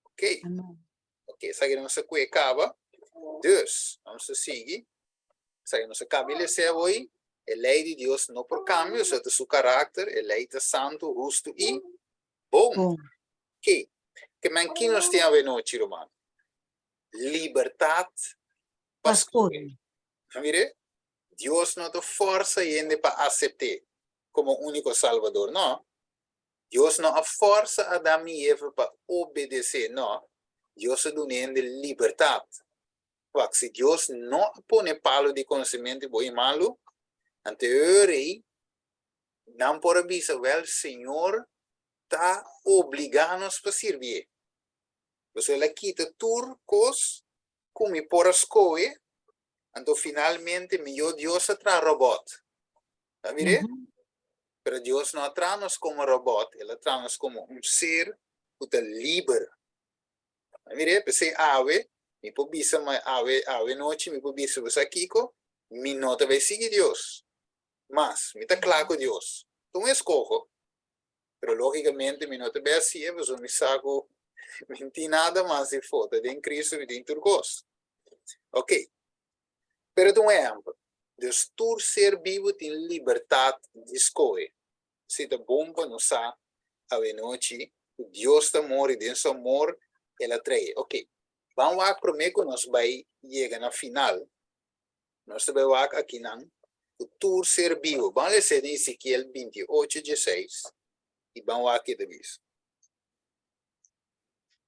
Ok. Amen. Ok, esaki nos a kue kaba. Dus, nos a sigui. Esaki nos a kaba i les'é awor. E lei di Dios no por kambia, osea ta su karakter, e lei ta santu, hustu i bon. Bon. Ok, ke men ki nos tin awenochi, ruman? Libertat pa Pa skohe. skohe. A mir'é? Dios no ta fòrsa hende pa asept'é komo úniko Salbador, no. Dios no a fòrsa Adam i Eva pa obedes'é, no. Dios a duna hende libertat. Wak, si Dios no a pone palu di konosementu di bon i malu, anto e ora ei nan por a bisa, Wèl, Señor ta obligá nos pa sirbié. Pasobra el a kita tur kos ku mi por a skohe, anto finalmente mihó Dios a traha robòt. Ta mir'é? Pero Dios no a traha nos komo robòt, el a traha nos komo un ser ku ta liber. Ta mir'é? P'esei awe mi por bisa ma awe awe nochi mi por bisa bo sa kiko? Mi no ta bai sigui Dios mas, mi ta kla ku Dios. Ta un eskoho, pero lógikamente mi no ta bai hasié pasobra mi sa ku mi no tin nada mas di fo, ta den Cristo mi tin tur kos. Ok, pero ta un ehèmpel. Dus tur ser bibu tin libertat di skohe. Si ta bon pa nos sa awenochi ku Dios ta amor i den su amor el a trae. Ok, ban wak promé ku nos bai yega na final. Nos ta bai wak akinan ku tur ser bibu. Ban lesa den Ezekiel 28, 16 i ban wak ke ta bisa.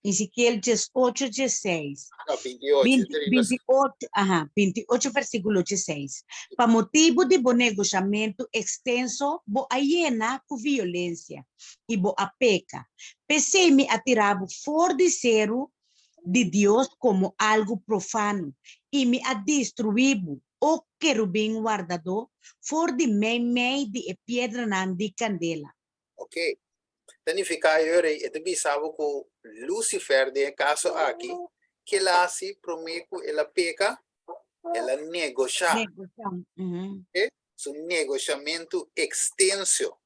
Ezekiel 18, 16. No, 28. 28, aha, 28 versíkulo 16. Pa motibu di bo negoshamentu ekstenso bo a yena ku violensia i bo a peka. P'esei mi a tira bo for di seru di Dios komo algu profano i mi a destruí bo, o kerubin wardadó, for di meimei di e piedranan di kandela. Ok. Ta nifiká e ora ei, e ta bisa bo ku Lucifer den e kaso aki, ke el a hasi promé ku el a peka? El a negoshá. Negoshá, mhm. Ok? Su negoshamentu ekstensio.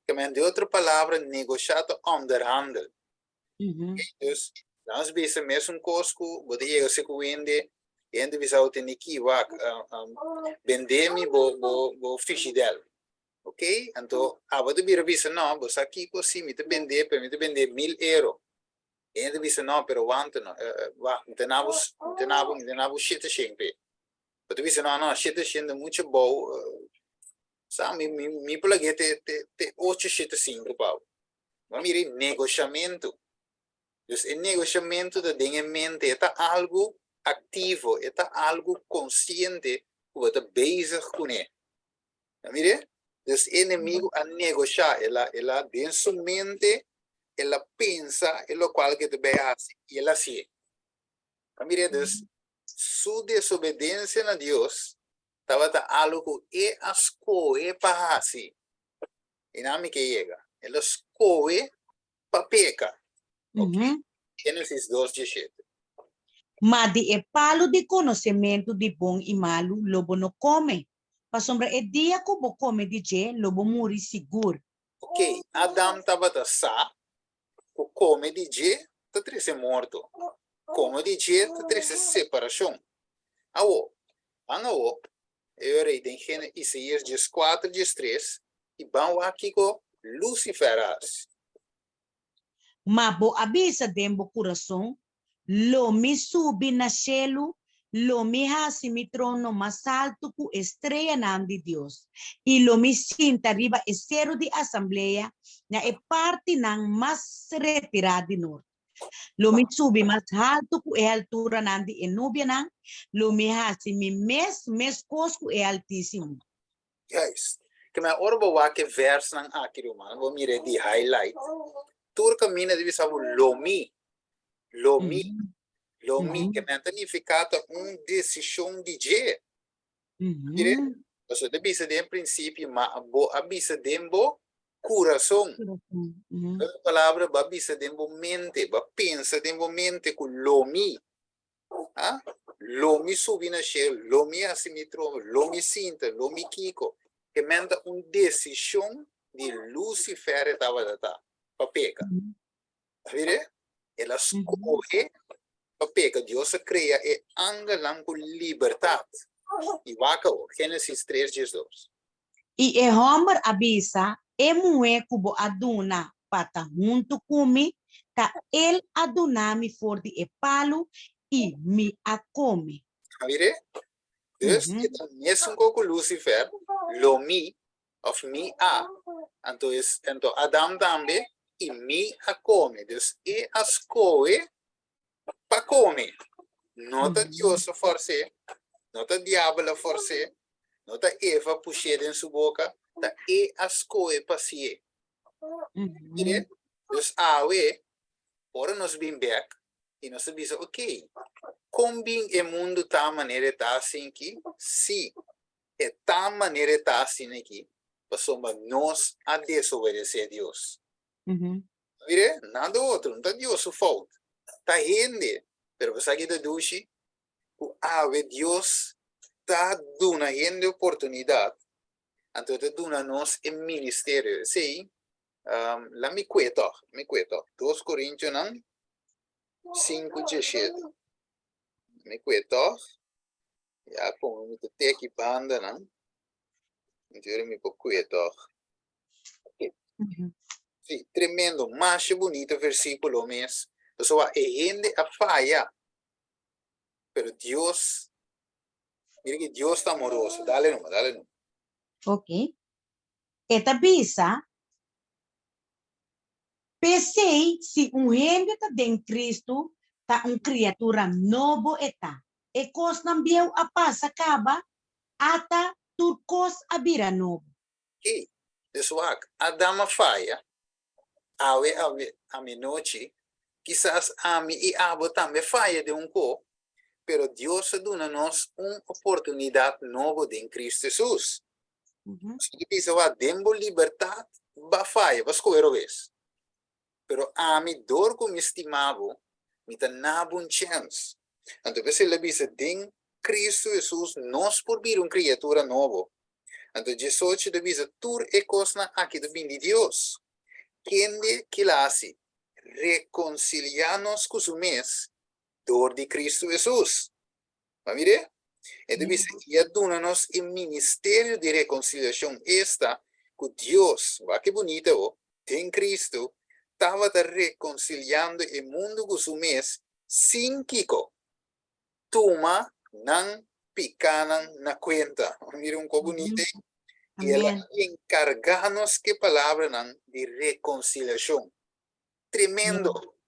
Ke men, di otro palabra, negoshá ta onderhandel. Mhm. Ok? Dus, nos bisa mesun kos ku bo ta yega si ku hende, e hende bisa bo tene ki, wak, bende mi bo, bo, bo fishidèl. Ok, anto abo ta bira bisa no, bo sa kiko si mi ta bendé, pero mi ta bendé 1000 euro. E hende ta bisa no, pero wanto no, wak, mi ta nabo, mi ta nabo, mi ta nabo 700 p'e. Bo ta bisa no, no, 700 ta mucho bou, sa, mi, mi, mi por lag'é te, te, te 875 pa bo. Bo a mira e negoshamentu. Dus e negoshamentu ta den e mente, e ta algu aktivo, e ta algu konsiente ku bo ta bezig kuné. A mire? Dus e enemigo a negoshá, el a, el a, den su mente, el a pensa e lokual ke ta bai hasi i el a hasié. A mire? Dus su desobedensia na Dios tabata algu ku e a skohe pa hasi. I nan mi ke yega. El a skohe pa peka. Ok. Génesis 2, 17. Ma di e palu di konosementu di bon i malu lo bo no kome, pasobra e dia ku bo kome di dje lo bo muri sigur. Oké, Adam tabata sa ku kome di dje ta trese morto, kome di dje ta trese separashon. Awor, ban awor e ora ei den Gene Isaías 14 13 i ban wak kiko Lucifer a hasi. Ma bo a bisa den bo kurason, Lo mi subi na shelu, lo mi hasi mi trono mas altu ku e streanan di Dios, i lo mi sinta riba e seru di asamblea na e partinan mas retirá di nort. Lo mi subi mas haltu ku e halturanan di e nubianan, lo mi hasi mi mes meskos ku e Altísimo. Juist. Ke men ora bo wak e versnan aki ruman, bo mira e di highlight, tur kaminda di bisa bo lo mi, lo mi, lo mi. Ke men ta nifiká ta un desishon di dje. Mire, pasobra ta bisa den prinsipio, ma bo a bisa den bo kurason. Otro palabra, bo a bisa den bo mente, bo a pensa den bo mente ku lo mi. Ah, lo mi subi na shelu, lo mi hasi mi trono, lo mi sinta, lo mi kiko. Ke men ta un desishon di Lucifer e tabata ta pa peka. A mire? El a skohe pa peka. Dios a krea e angelnan ku libertat. I wak awor, Genesis 3 12. I e hòmber a bisa, E muhé ku bo a duna pa ta huntu ku mi, ta el a duna mi for di e palu i mi a kome. A mir'é? Dus e ta mesun kos ku Lucifer, lo mi, òf mi a, anto es, anto Adam tambe, i mi a kome. Dus e a skohe pa kome. No ta Dios a fors'é, no ta diabel a fors'é, no ta Eva a push'é den su boka, ta e a skohe pa hasié. Mire, dus awe, ora nos bin bèk i nos ta bisa, Okey, kon bin e mundu ta manera e ta asin'ki? Sí, e ta manera e ta asin'aki pasobra nos a desobedesé Dios. Mire, nada otro, no ta Dios su fout, ta hende. Pero bo sa ki ta dushi? Ku awe Dios ta duna hende oportunidat, anto e ta duna nos e ministerio. Esei, la mi kue tòg, la mi kue tòg. Dos Korintionan sinku diesshete. La mi kue tòg. Ya komo mi ta teki bandanan, anto mi por kue tòg. Sí, tremendo, masha bunito versículo mes. Pasobra e hende a faya, pero Dios, mira que Dios ta amoroso. Dale numa, dale numa. Ok. E ta bisa, P'esei, si un hende ta den Cristo, ta un criatura nobo e ta. E cosnan bieu a pasa caba, ata tur cos a bira nobo. Ey, dus wak, Adam a faya, awe awe aminochi, kisas ami i abo tambe faya den un ko, pero Dios a duna nos un oportunidat nobo den Cristo Jesus. Nos tin bisa wak, den bo libertat bo a faya, bo a skohe robes. Pero ami, dor ku mi stima bo, mi ta na bo un chèns. Anto p'esei el a bisa, den Cristo Jesus nos por bira un kriatura nobo. Anto 18 ta bisa, Tur e kosnan aki ta bin di Dios, kende kil a hasi rekonsiliá nos ku su mes dor di Cristo Jesus. Bo a mir'é? E ta bisa, I a duna nos e ministerio di rekonsiliashon, esta, ku Dios, wak ke bunita bo, den Cristo, tabata rekonsiliando e mundu ku su mes sin kiko? Tuma nan pikánan na kuenta. Mira un kos bunita ei. I el a enkargá nos ku e palabranan di rekonsiliashon. Tremendo!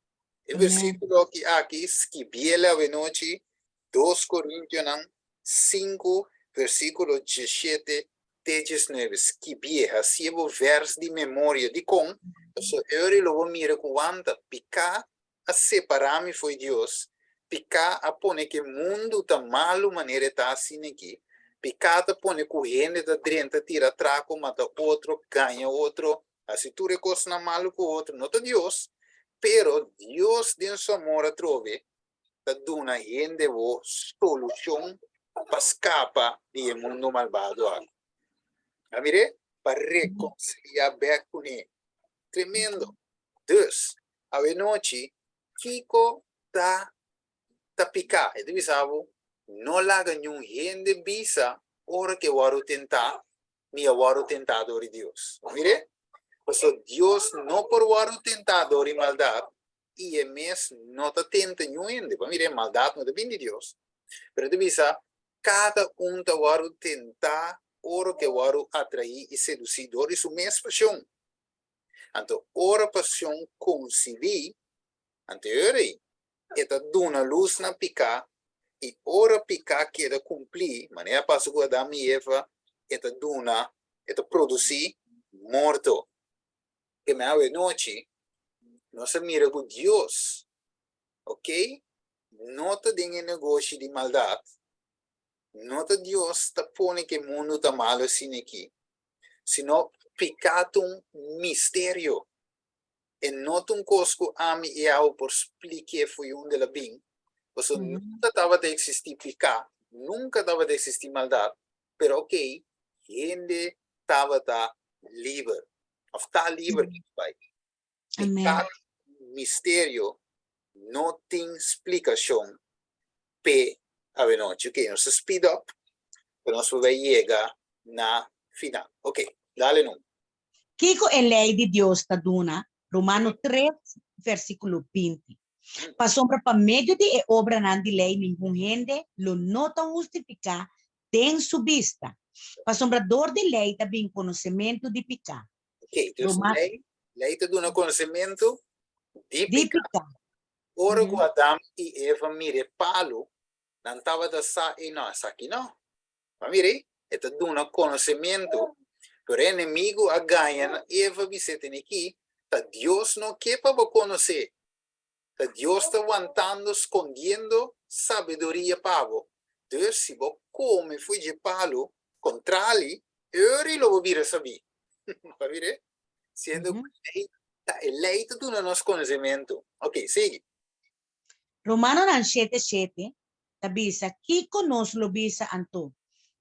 E versíkulo aki aki skibié awenochi, Dos Korintionan 5, versíkulo 17 te 19. Skibié, hasié bo vèrs di memoria. Dikon? Pasobra e ora ei lo bo mira ku wanta piká a separá mi fo'i Dios, piká a pone ku e mundu ta malu manera e ta asina aki, piká ta pone ku hende ta drenta tira trako, mata otro, gaña otro, hasi tur e kosnan malu ku otro, no ta Dios, pero Dios den su amor atrobe. ta duna hende bo solushon pa skapa di e mundu malbado aki. A mir'é? Pa rekonsiliá bèk kuné. Tremendo! Dus, awenochi, kiko ta ta piká? E ta bisa bo, No laga niun hende bisa ora ku e wòrdu tentá, Mi a wòrdu tentá dor di Dios. A mir'é? Pasobra Dios no por wòrdu tentá dor di maldat, i e mes no ta tenta niun hende. Bo a mira, e maldat no ta bin di Dios. Pero e ta bisa, kada un ta wòrdu tentá ora ku e wòrdu atraí i sedusí dor di su mes pashon. Anto ora pashon konsibí, anto e ora ei e ta duna lus na piká, i ora piká keda kumplí, manera a pasa ku Adam i Eva, e ta duna, e ta produsí morto. Ke men awe nochi nos a mira ku Dios, ok, no ta den e negoshi di maldat, no ta Dios ta pone ku e mundu ta malu asina aki, sino piká ta un misterio. E no ta un kos ku ami i abo por splik'é for unda el a bin, pasobra nunka tabata eksistí piká, nunka tabata eksistí maldat, pero ok, hende tabata liber, of ta liber kiko bai. Piká misterio no tin splikashon p'e awenochi. Ok, nos ta speed up pa nos por bai yega na final. Ok, dale no. Kiko e lei di Dios ta duna? Romano 3, versíkulo 20. Pasobra pa medio di e obranan di lei ningun hende lo no ta hustifiká den su bista, pasobra dor di lei ta bin konosementu di piká. Ok, dus Roma- lei, lei ta duna konosementu di Di piká. piká. Ora ku Adam i Eva mira e palu, nan tabata sa, ei no, esaki no. Ma mira ei, e ta duna konosementu, pero e enemigu a gaña na Eva bis'é, Tene ki, ta Dios no ke pa bo konosé. Ta Dios ta wantando, skondiendo sabiduria pa bo. Dus, si bo kome fo'i dje palu, kontrali, euri lo bo bira sabí. Bo a mir'é? Siendo ku lei ta e lei ta duna nos konosementu. Oke, sigui. Romanonan shete shete ta bisa, Kiko nos lo bisa anto?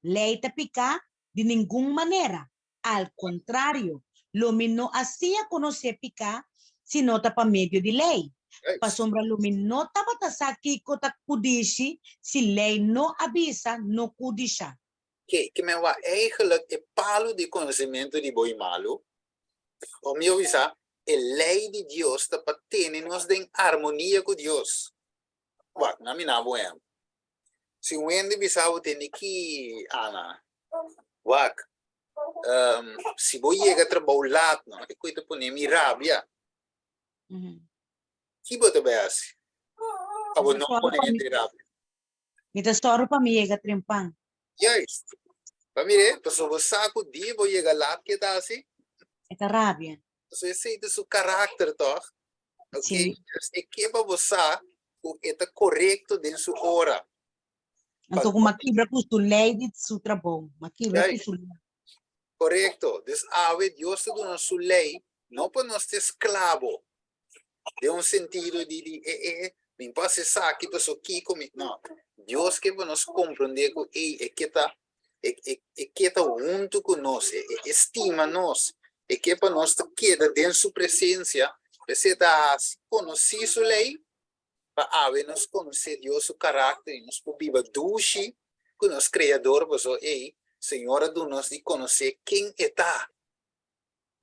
Lei ta piká? Di ningun manera! Al kontrario, lo mi no a siña konosé piká si no ta pa medio di lei, pasobra lo mi no tabata sa kiko ta kudishi si lei no a bisa no kudishá. Ke ke men wak eigenlijk e palu di konosementu di bo i malu? O mihó bisa, e lei di Dios ta pa tene nos den armonia ku Dios. Wak, na mi na bo ehèmpel. Si un hende bisa bo tende ki, Ana, wak, si bo yega trabou laat no, e koe ta pone mi rabia. Ki bo ta bai hasi pa bo no pone hende rabia? Mi ta sòru pa mi yega trempan. Juist. Pa mire, pasobra bo sa ku dia bo yega laat ke ta hasi? E ta rabia. Pasobra esei ta su karakter tòg? Ok, Sí. dus e ke pa bo sa ku e ta korekto den su ora. Anto ku m'a kibra ku su lei di su trabou. M'a kibra ku Juist. su lei. Korekto. Dus awe Dios ta duna su lei no pa nos ta esklabo den un sentido di di e e mi por hasi esaki paso kiko mi no. Dios ke pa nos komprondé ku ey e ke ta E, e, e ke ta huntu ku nos, e, e, e stima nos, e ke pa nos ta keda den su presensia, p'esei ta hasi konosí su lei, pa awe nos konosé Dios su karakter i nos por biba dushi ku nos Kreador, pasobra ei Señor a duna nos di konosé ken e ta.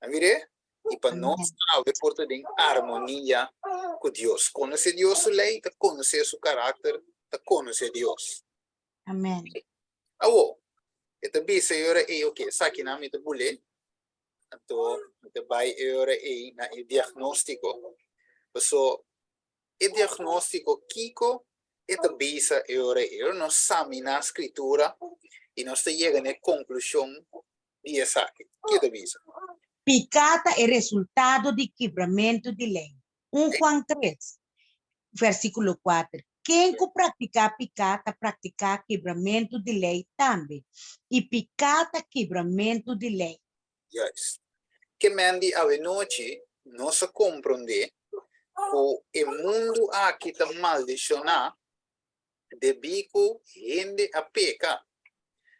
A mir'é? I pa nos awe por ta den armonia ku Dios. Konosé Dios su lei ta konosé su karakter, ta konosé Dios. Amen. Awo, e ta bisa e ora ei, oke, esakinan mi ta bul'é, anto mi ta bai e ora ei na e diagnóstiko. Paso, e diagnóstiko kiko e ta bisa e ora ei? Ora nos saminá Skritura i nos ta yega na e konklushon di esaki. Ke e ta bisa? Piká ta e resultado di kibramentu di lei. 1 Juan 3, versíkulo 4, Ken ku praktiká piká ta praktiká kibramentu di lei tambe, i piká ta kibramentu di lei. Juist. Ke men di awenochi nos a komprondé ku e mundu aki ta maldishoná. Debí ku hende a peka.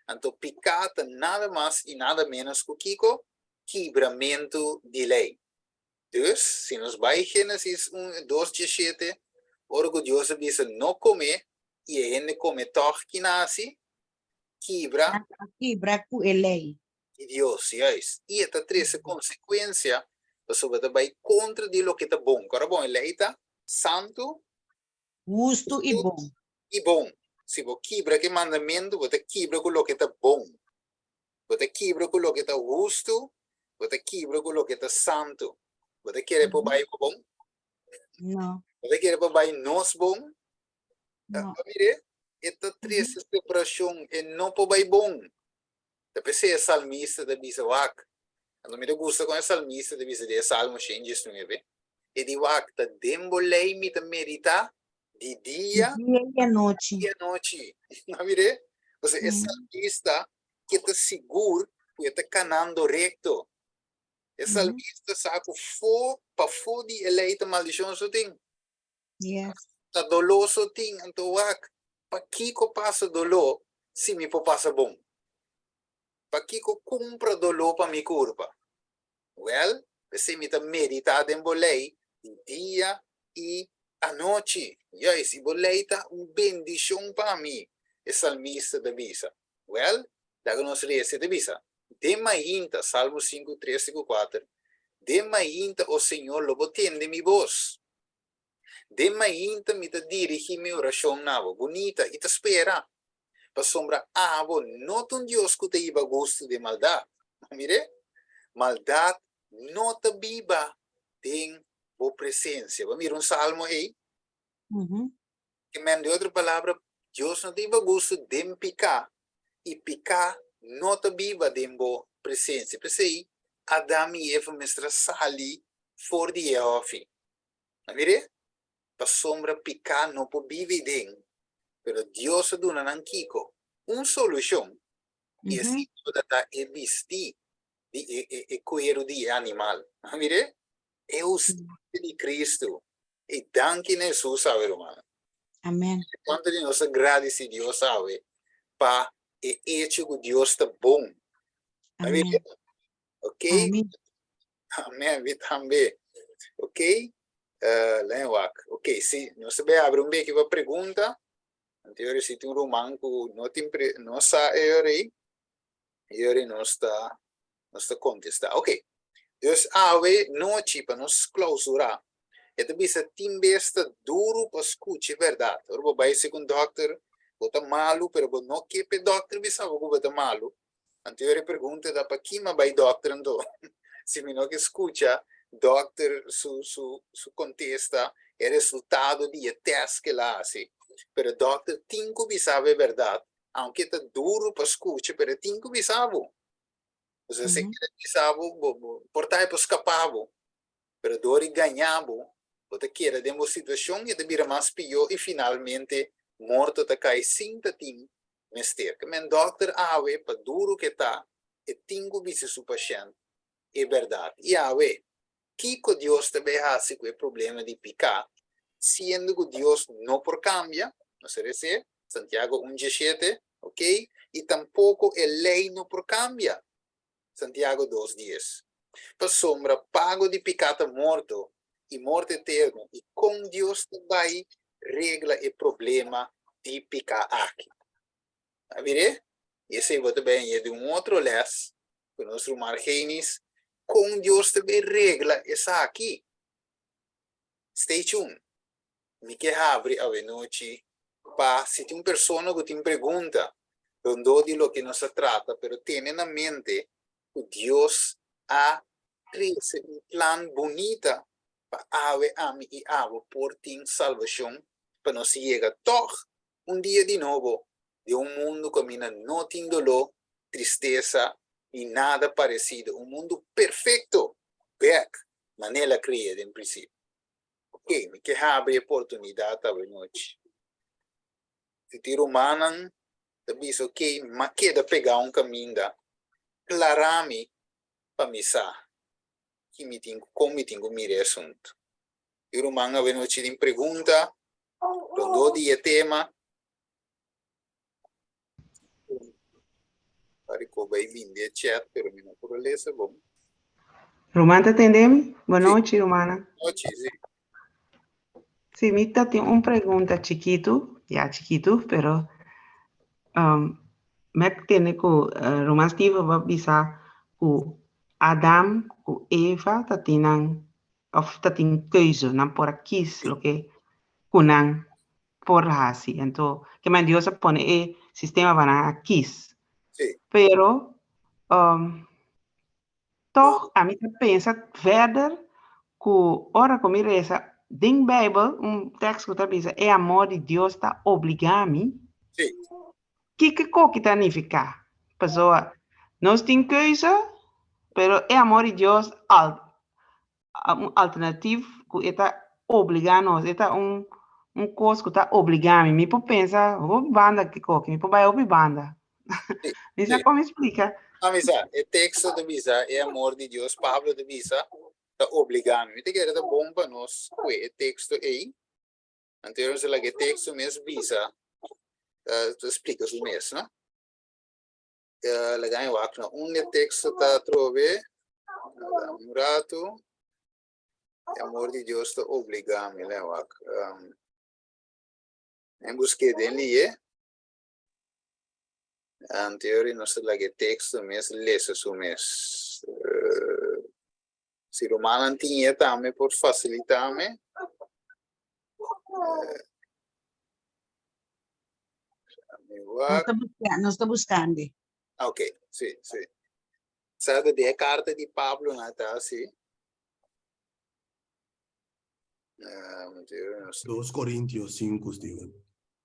Anto piká ta nada mas i nada ménos ku kiko? Kibramentu di lei. Dus, si nos bai Génesis un, dos diesshete, ora ku Dios a bisa no kome i e hende kome tòg, ki nan hasi? Kibra. Nan a kibra ku e lei. Di Dios, juist. I e ta trese konsekuensia pasobra ta bai kontra di loke ta bon. Kòrda bon, e lei ta santu, Hustu i bon. I bon. Si bo kibra ku e mandamentu, bo ta kibra ku loke ta bon. Bo ta kibra ku loke ta hustu, bo ta kibra ku loke ta santu. Bo ta kere por bai bo bon? No. Bo ta kere por bai nos bon? No. Mire, e ta trese separashon, e no por bai bon. Ta p'esei e salmista ta bisa, Wak, anto mi ta gusta kon e salmista ta bisa den e Salmo 119, e di, Wak, ta den bo lei mi ta meditá di dia Di dia i anochi. i anochi. A mir'é? Pasobra e salmista ke ta sigur ku e ta kanando rekto. E salmista sa ku fo pafó di e lei ta maldishon so tin. Yes. Ta doló so tin. Anto wak, pakiko pasa doló si mi por pasa bon? Pakiko kumpra doló pa mi kurpa? Wèl, p'esei mi ta meditá den bo lei di dia i anochi. Juist, i bo lei ta un bendishon pa mi, e salmista ta bisa. Wèl, laga nos lesa, e ta bisa, Den mainta, Salmo sinku, tres te ku kuater, Den mainta, o Señor, lo bo tende mi bos. Den mainta mi ta dirigí mi orashon na bo, bunita, i ta spera, pasobra abo no ta un Dios ku ta hiba gustu den maldat. Mir'é, maldat no ta biba den bo presensia. Bo a mira un salmo ei? Ke men, di otro palabra, Dios no ta hiba gustu den piká, i piká no ta biba den bo presensia. P'esei, Adam i Eva mester a sali for di e hòfi. A mir'é? Pasobra piká no por biba ei den. Pero Dios a duna nan kiko? Un solushon, i esei tabata ta e bistí di e kueru di e animal. A mir'é? E hustisia di Kristu. I danki na Hesus awe, rumannan. Amen. Kuantu di nos ta gradisí Dios awe pa e echo ku Dios ta bon? Amen. Ok? Amen. Amen, mi tambe. Ok? Uh, len wak. Ok, si, nos ta bay abri un beki pa pregunta. Anterior si tin un ruman ku no tin pre, no sa e ora ei. E ora ei nos ta, nos ta kontestá. Ok. Dus awe nochi pa nos klausurá. E ta bisa tin bes ta duru pa skucha e bèrdat. Ora bo bai segun dòkter, bo ta malu, pero bo no ke pa e dòkter bisa bo ku bo ta malu. Anto e pregunta ta pa kima bai dòkter anto? Si mi no ke skucha dòkter su su su kontesta, e resultado di e tèst ke el a hasi. Pero dòkter tin ku bisa bo e bèrdat, aunke ta duru pa skucha, pero e tin ku bisa bo. Pasobra si e kere bisa bo, bo bo por ta e por skapa bo, pero dor di gaña bo, bo ta keda den bo situashon i ta bira mas pió i finalmente morto ta kai sin ta tin mester. Ke men dòkter awe, pa duru ke ta, e tin ku bisa su pashènt e bèrdat. I awe, kiko Dios ta bai hasi ku e problema di piká, siendo ku Dios no por kambia? Nos a resé, Santiago un dieshete, ok, i tampoko e lei no por kambia, Santiago dos dies. Pasobra pago di piká ta morto, i morto eterno, i kon Dios ta bai regla e problema di piká aki? A mir'é? I esei bo ta bai hañ'é den un otro lès ku nos ruman Argenis, kon Dios ta bai regla esaki. Stay tuned. Mi ke habri awenochi pa si tin un persona ku tin pregunta rondó di loke nos a trata, pero tene na mente ku Dios a trese un plan bunita pa awe ami i abo por tin salbashon pa nos yega tòg un dia di nobo den un mundu kaminda no tin doló, tristesa ni nada paresido, un mundu perfekto bèk manera el a krea den prinsipio. Ok, mi ke habri e oportunidat awe nochi. Si tin rumannan ta bisa, ok, m'a keda pegá un kaminda, klará mi pa mi sa ki mi tin ku, kon mi tin ku mira e asuntu. Tin ruman awe nochi tin pregunta rondó di e tema. Pariko bai bin di e chat, pero mi no por lesa bon. Ruman ta tende mi? Bon nochi, rumana. Nochi, si. Si, mi ta tin un pregunta chikitu, ya chikitu, pero um, mi tende ku uh, Ruman Steven ba bisa ku Adam ku Eva ta tin nan of ta tin keuze, nan por a kies loke ku nan por hasi. Anto, ke men Dios a pone e sistema pa nan a kies. Pero, toch ami ta pensa verder ku ora ku mi resa den Bijbel un tekst ku ta bisa e amor di Dios ta obliga mi. Kiko koki ta nifiká? Pasobra nos tin keuze, pero e amor di Dios al un alternatief ku e ta obligá nos, e ta un un kos ku ta obligá mi. Mi por pensa hopi banda ki koki, mi por bai hopi banda. Mi sa kon mi splika. A mi sa, e teksto ta bisa e amor di Dios, Pablo ta bisa, ta obligá mi. Mi ta kere ta bon pa nos kue e teksto ei. Anto nos ta laga e teksto mes bisa, ta splika su mes, no? Laga mi wak na unda e teksto ta atrobe. Dame un ratu. E amor di Dios ta obligá mi. Laga mi wak. Mi busk'é den lié. Anterior nos ta laga e teksto mes lesa su mes. Si rumannan tin e tambe por fasilitá mi. Nos ta busca, nos ta buscando. Ok, sí, sí. Sabe de carta di Pablo na ta así. 2 Corintios 5, Steven.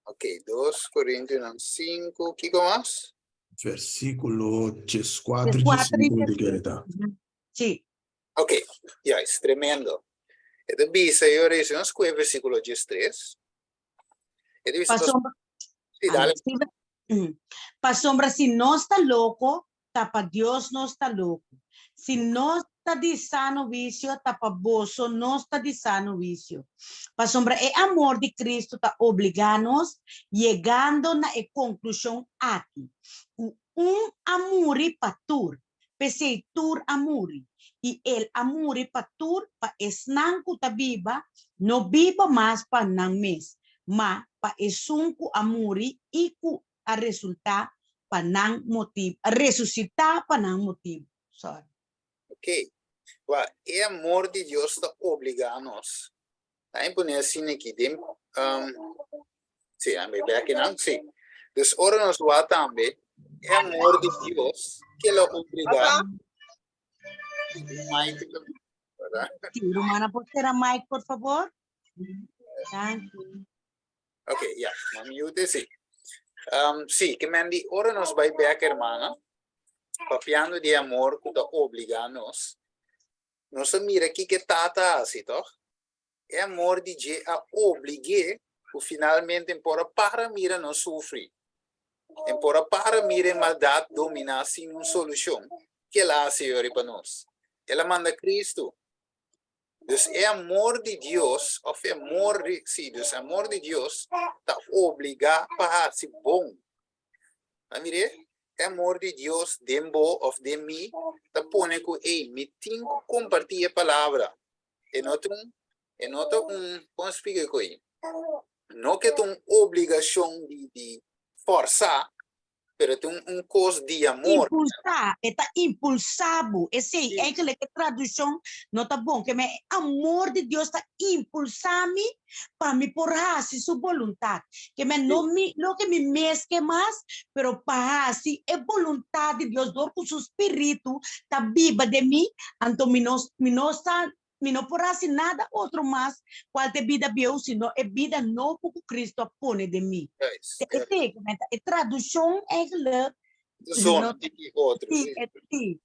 Ok, 2 Corintios 5, kiko mas? Versículo 14 y 5 di kere ta. Sí. Ok, ya, es tremendo. E ta bisa, yo rezi, nos kue versículo 13. E ta bisa, Pasobra, sí, dale. Pasobra si nos ta loko, ta pa Dios nos ta loko. Si nos ta di sano huisio, ta pa boso nos ta di sano huisio. Pasobra e amor di Cristo ta obligá nos, yegando na e konklushon aki, ku un a muri pa tur, P'esei tur a muri, i el a muri pa tur, pa esnan ku ta biba no biba mas pa nan mes, ma pa esun ku a muri i ku a resultá pa nan motibu, a resusitá pa nan motibu. Sorry. Ok. Wak, e amor di Dios ta obligá nos. Ta imponé asina aki den, sí, a mi bek nan, sí. Dus ora nos wak tambe, e amor di Dios ke lo obligá Mike, ¿verdad? Sí, rumana, por cera mic, por favor? Thank you. Ok, ya, ma mute sí. Sí, ke men di ora nos bai bek, hermana, papiando di amor ku ta obligá nos, Nos a mira kiko e tata a hasi, tòg? E amor di dje a oblig'é ku finalmente en por a para mira nos sufri, en por a para mira e maldat dominá sin un solushon. Ke el a hasi yori pa nos? El a manda Kristu. Dus e amor di Dios, òf e amor di, sí, dus e amor di Dios ta obligá pa hasi bon. A mir'é? E amor di Dios den bo òf den mi ta pone ku, ey, mi tin ku kompartí e palabra. E no ta un, e no ta un, kon splika e ko'i? No ke ta un obligashon di di fòrsá, pero ta un un kos di amor. Impulsá, e ta impulsá bo. Esei, eigenlijk e tradushon no ta bon. Ke men e amor di Dios ta impulsá mi pa mi por hasi su boluntat. Ke men no mi loke mi mes ke mas, pero pa hasi e boluntat di Dios dor ku su spiritu ta biba den mi, anto mi no mi no sa mi no por hasi nada otro mas kual ta e bida bieu sino e bida nobo ku Cristo a pone den mi. Juist, Ta esei ke men ta e tradushon eigenlijk Zona no di otro, si si. e si.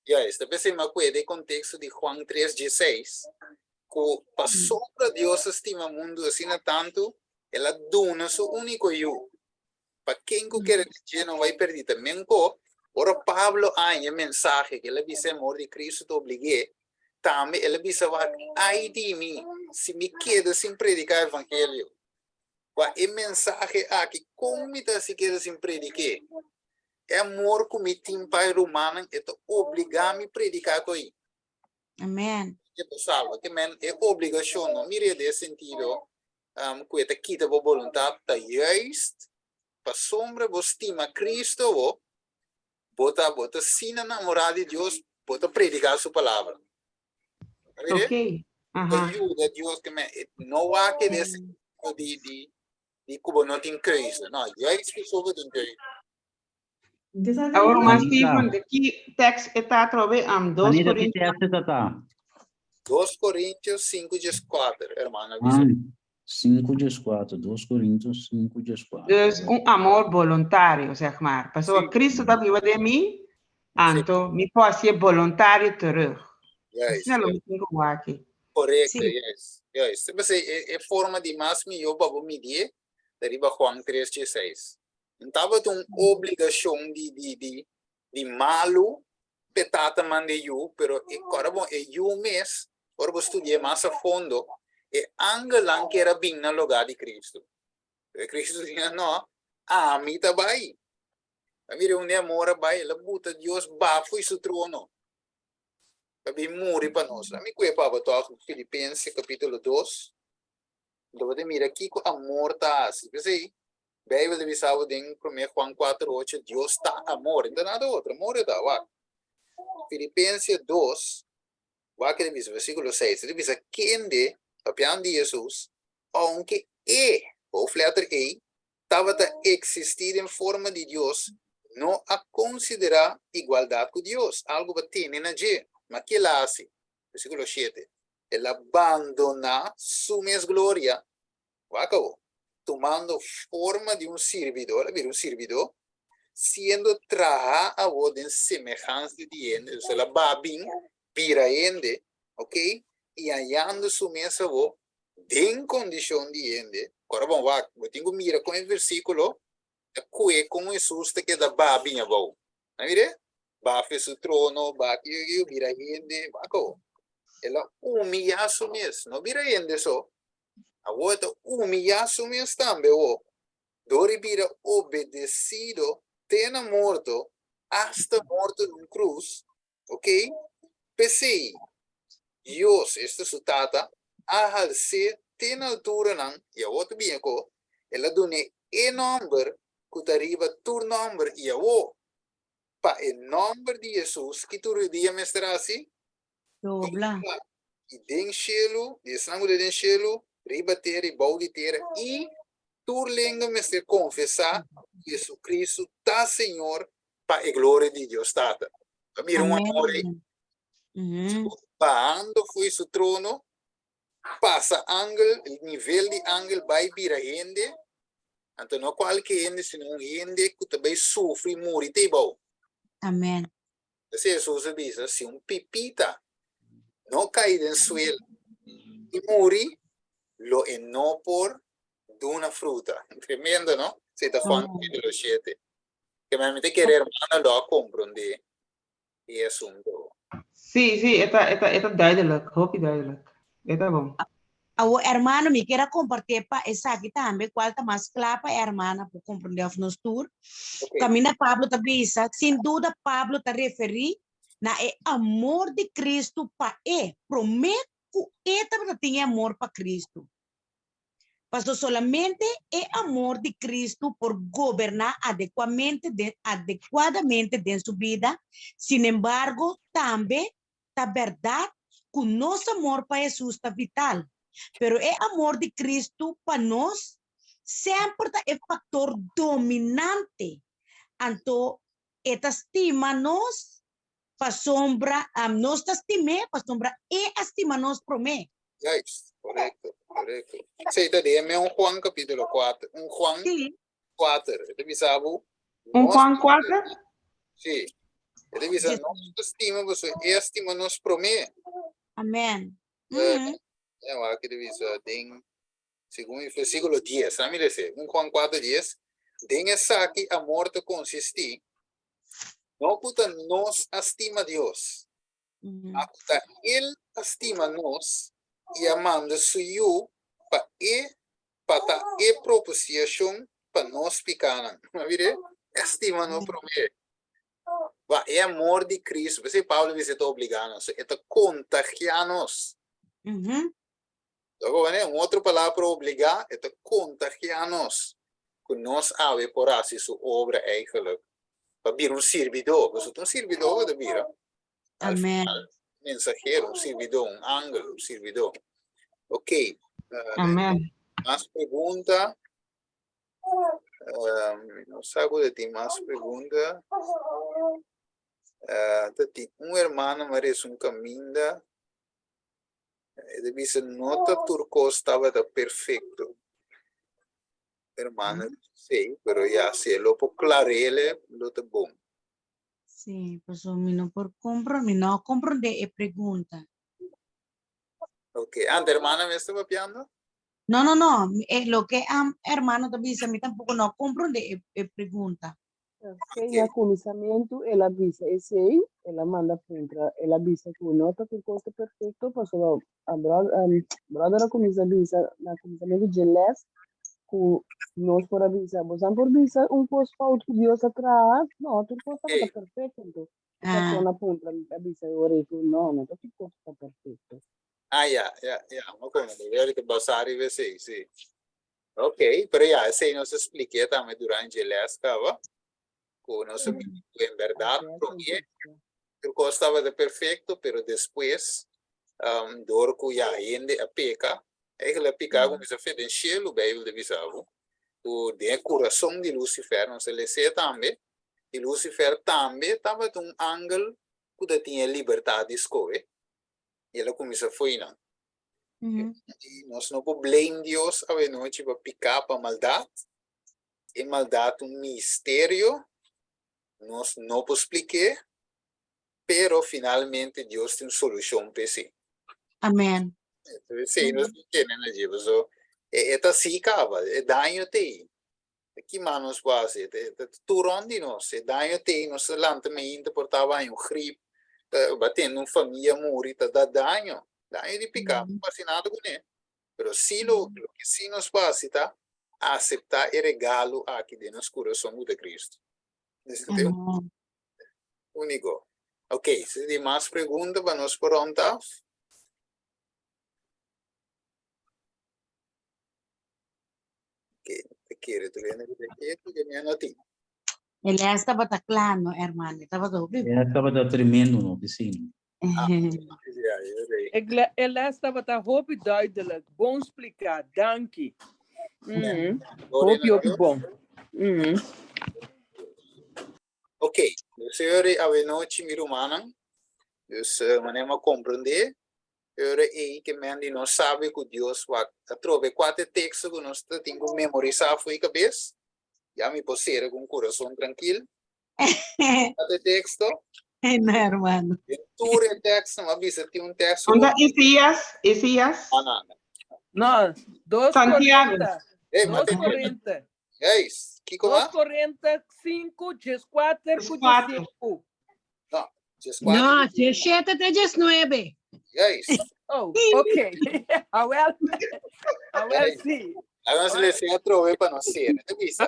Juist, ta p'esei mi a kueda e konteksto di Juan tres dieseis, ku pasobra Dios a stima mundu asina tantu, El a duna su úniko Yu, pa ken ku kere den dje no bai pèrdí. Ta menko, ora Pablo a haña e mensahe ku el a bisa e amor di Kristu ta oblig'é, tambe el a bisa wak, Ai di mi, si mi keda sin prediká evangelio! Wak, e mensahe aki, kon mi ta hasi keda sin predik'é? E amor ku mi tin pa e rumannan e ta obligá mi prediká ku ei. Amen. E ta salba. Ke men e obligashon no mir'é den e sentido ku e ta kita bo boluntat, ta juist pasobra bo stima Cristo bo, bo ta bo ta asina namorá di Dios, bo ta prediká su palabra. Ok. Ta yuda Dios ke men no wak den e sentido di di di ku bo no tin keuze. No, juist pasobra bo tin keuze. Awor mas Anita. Steven, de ki tekst e ta atrobe? 2 Anita, ki Korintios. tekst e ta? 2 Korintios 5:14, hermana bisa. Ah, 5:14, 2 Korintios 5:14. Dus un amor boluntario, zeg maar. Pasobra Cristo ta biba den mi, anto mi por hacié boluntario terug. Asina lo mi tin ku wak aki. Korekto, juist, juist. P'esei e forma di mas mihó pa bo midié ta riba Juan 3:16. No tabata un obligashon di di di di malu p'e tata manda e yu, pero e kòrda bon e yu mes, ora bo studi'é mas a fondo, e angelnan kier a bin na lugá di Kristu. Pero e Kristu di nan, No, ami ta bai. A mira un di amor a bai, el a buta Dios bafo i su trono pa bin muri pa nos. Ami kue pa bo tòg Filipense kapítulo 2. Bo ta mira kiko amor ta hasi. P'esei, Beibel ta bisa bo den Promé Juan 4, 8, Dios ta amor. No ta nada otro, amor e ta. Wak. Filipense 2, wak e ta bisa, versíkulo 6, e ta bisa, Kende, papiando di Hesus, ounke E, hoofdletter E, tabata eksistí den forma di Dios, no a konsiderá igualdat ku Dios algu pa tene na dje, ma ke el a hasi? Versíkulo 7, El a bandoná su mes gloria, wak awor, tumando forma di un sirbidó, el a bira un sirbidó, siendo trahá awor den semehansia di hende, dus el a baha bin bira hende, ok, i hañando su mes awor den kondishon di hende. Ora bon wak, bo tin ku mira kon e versíkulo ta kue kon Hesus ta keda baha bin abou. Na mir'é? Baha fe su trono, baha kiu kiu, bira hende, wak awor. El a humiyá su mes, no bira hende so, awor e ta humiyá su mes tambe awor, dor di bira obedesido te na morto, asta morto di un krus, ok? P'esei, Dios, esta su Tata, a hals'é te na alturanan, i awor ta bini ako, el a dun'é e nòmber ku ta riba tur nòmber, i awor, pa e nòmber di Hesus, ki tur rudia mester hasi? Dobla. I den shelu, di esnan ku ta den shelu, riba tera i bou di tera, i tur lenga mester konfesá ku Jesucristo ta Señor pa e gloria di Dios Tata. Ta mira un amor ei. Bahando fo'i su trono, pasa angel, nivel di angel bai bira hende, anto no kualke hende, sino un hende ku ta bai sufri i muri te bou. Amen. Así Hesus a bisa, si un pipita no kai den suelo i muri, lo e no por duna fruta. Tremendo, no? Esei ta Juan capítulo 7. Ke mi ta kere hermano lo a komprondé e asunto. Sí, sí, e ta, e ta, e ta duidelijk, hopi duidelijk. E ta bon. Awo hermano, mi kier a comparti pa esaki tambe, cual ta mas cla pa e hermana por comprende of nos tur. Caminda Pablo ta bisa, sin duda Pablo ta referi na e amor di Cristo pa e, prome cu e tabata tin e amor pa Cristo. Paso solamente e amor di Cristo por goberna adecuamente den, adecuadamente den su bida, sin embargo, tambe ta berdad cu nos amor pa Hesus ta vital, pero e amor di Cristo pa nos semper ta e factor dominante. Anto e ta stima nos pasobra nos ta stim'é pasobra e a stima nos promé. Juist, correcto, correcto. Esei ta den 1 Juan capítulo 4, 1 Juan 4. E ta bisa bo, 1 Juan 4? Sí. E ta bisa, nos ta stima boso, e a stima nos promé. Amen. Ja, wak e ta bisa den, segun e versículo 10, a mi lese, 1 Juan 4, 10, Den esaki amor ta konsistí, no ku ta nos a stima Dios, ma ku ta El a stima nos i a manda su Yu pa e pa ta e propiciacion pa nos picanan. Mira? E a stima nos promé. Ba, e amor di Cristo, p'esei Pablo bisa e ta obligá nos, e ta kontagiá nos. Loke un otro palabra pa obligá, e ta kontagiá nos ku nos awe por hasi su obra eigenlijk pa bira un sirbidó. Pasobra ta un sirbidó ku ta bira. Al final, mensahero, un sirbidó, un angel, un sirbidó. Ok. Amen. Mas pregunta? No sa ku ta tin mas pregunta. Ta tin un hermano m'a resa un kaminda. E ta bisa no ta tur kos tabata perfekto. Hermano, sí, pero ya, si e lo por klarele, lo ta bon. Sí, pasobra mi no por compro, mi no a comprende e pregunta. Ok, ante hermana mes ta papiando? No, no, no, eh, loke am hermano ta bisa mi tampoco no a comprende e, e pregunta. Esei na kuminsamentu el a bisa esei, el a manda puntra, el a bisa ku no ta tur kos ta perfekto, pasobra a brother a kuminsá bisa na kuminsamentu dje lès ku nos por a bisa, bosan por bisa un kos fout ku Dios a traha? No, tur kos tabata perfekto. Anto e persona a puntra, a bisa e ora ei ku no, no ta tur kos ta perfekto. Ah, ya, ya, ya, mi a komprende. Wèl ta basá riba esei, sí. Ok, pero ya, esei nos a spliké tambe durante dje lès kaba, ku nos a mira ku en bèrdat promé tur kos tabata perfekto, pero despues, dor ku ya hende a peka, eigenlijk a pika a kuminsá fe den shelu, Beibel ta bisa bo, ku den e kurason di Lucifer, nos a les'é tambe, i Lucifer tambe tabata un angel ku ta tin e libertat di skohe, i el a kuminsá fo'i nan. I nos no por blame Dios awenochi pa piká pa maldat. E maldat ta un misterio, nos no por splik'é, pero finalmente Dios tin un solushon pa esei. Amen. Esei nos tin kende na dje, pasobra e ta así kaba, e daño t'ei. Ki mas nos por hasi? Ta tur rond di nos. E daño t'ei, nos ta lanta mainta por ta haña un grip, ta tende un famia muri, ta da daño. Daño di piká, no por hasi nada kuné. Pero si lo loke si nos por hasi ta aseptá e regalo aki den nos kurason ku ta Cristo. Esei ta úniko. Ok, si tin mas pregunta pa nos por rond af. Te kere tu lena que te ketu que mi no tin. E les tabata kla no, hermano. E tabata hopi. E tabata tremendo no, pisina. E les tabata hopi duidelijk. Bon spliká. Danki. Mm. Hopi hopi bon. Mm. Ok, dus e awenochi mi rumannan. Dus manera mi a komprendé, E ora ei ke men di nos sabi ku Dios wak atrobe kua ta e teksto ku nos ta tin ku memorisá fo'i kabes, ya mi por sera ku un kurason trankil. Kua ta e teksto? No, hermano. Den tur e teksto mi a bisa tin un teksto. Unda Isaías? Isaías? No, no, no. No, dos Santiago. Korinte. Hey, Dos mate- Korinte. Guys, kiko Dos ma? Korinte 5, 14 ku 14. 15. No, 17 te 19. Guys, Oh, ok. Awel, awel sí. Laga nos lesa atrobe pa nos sera. Ta bisa,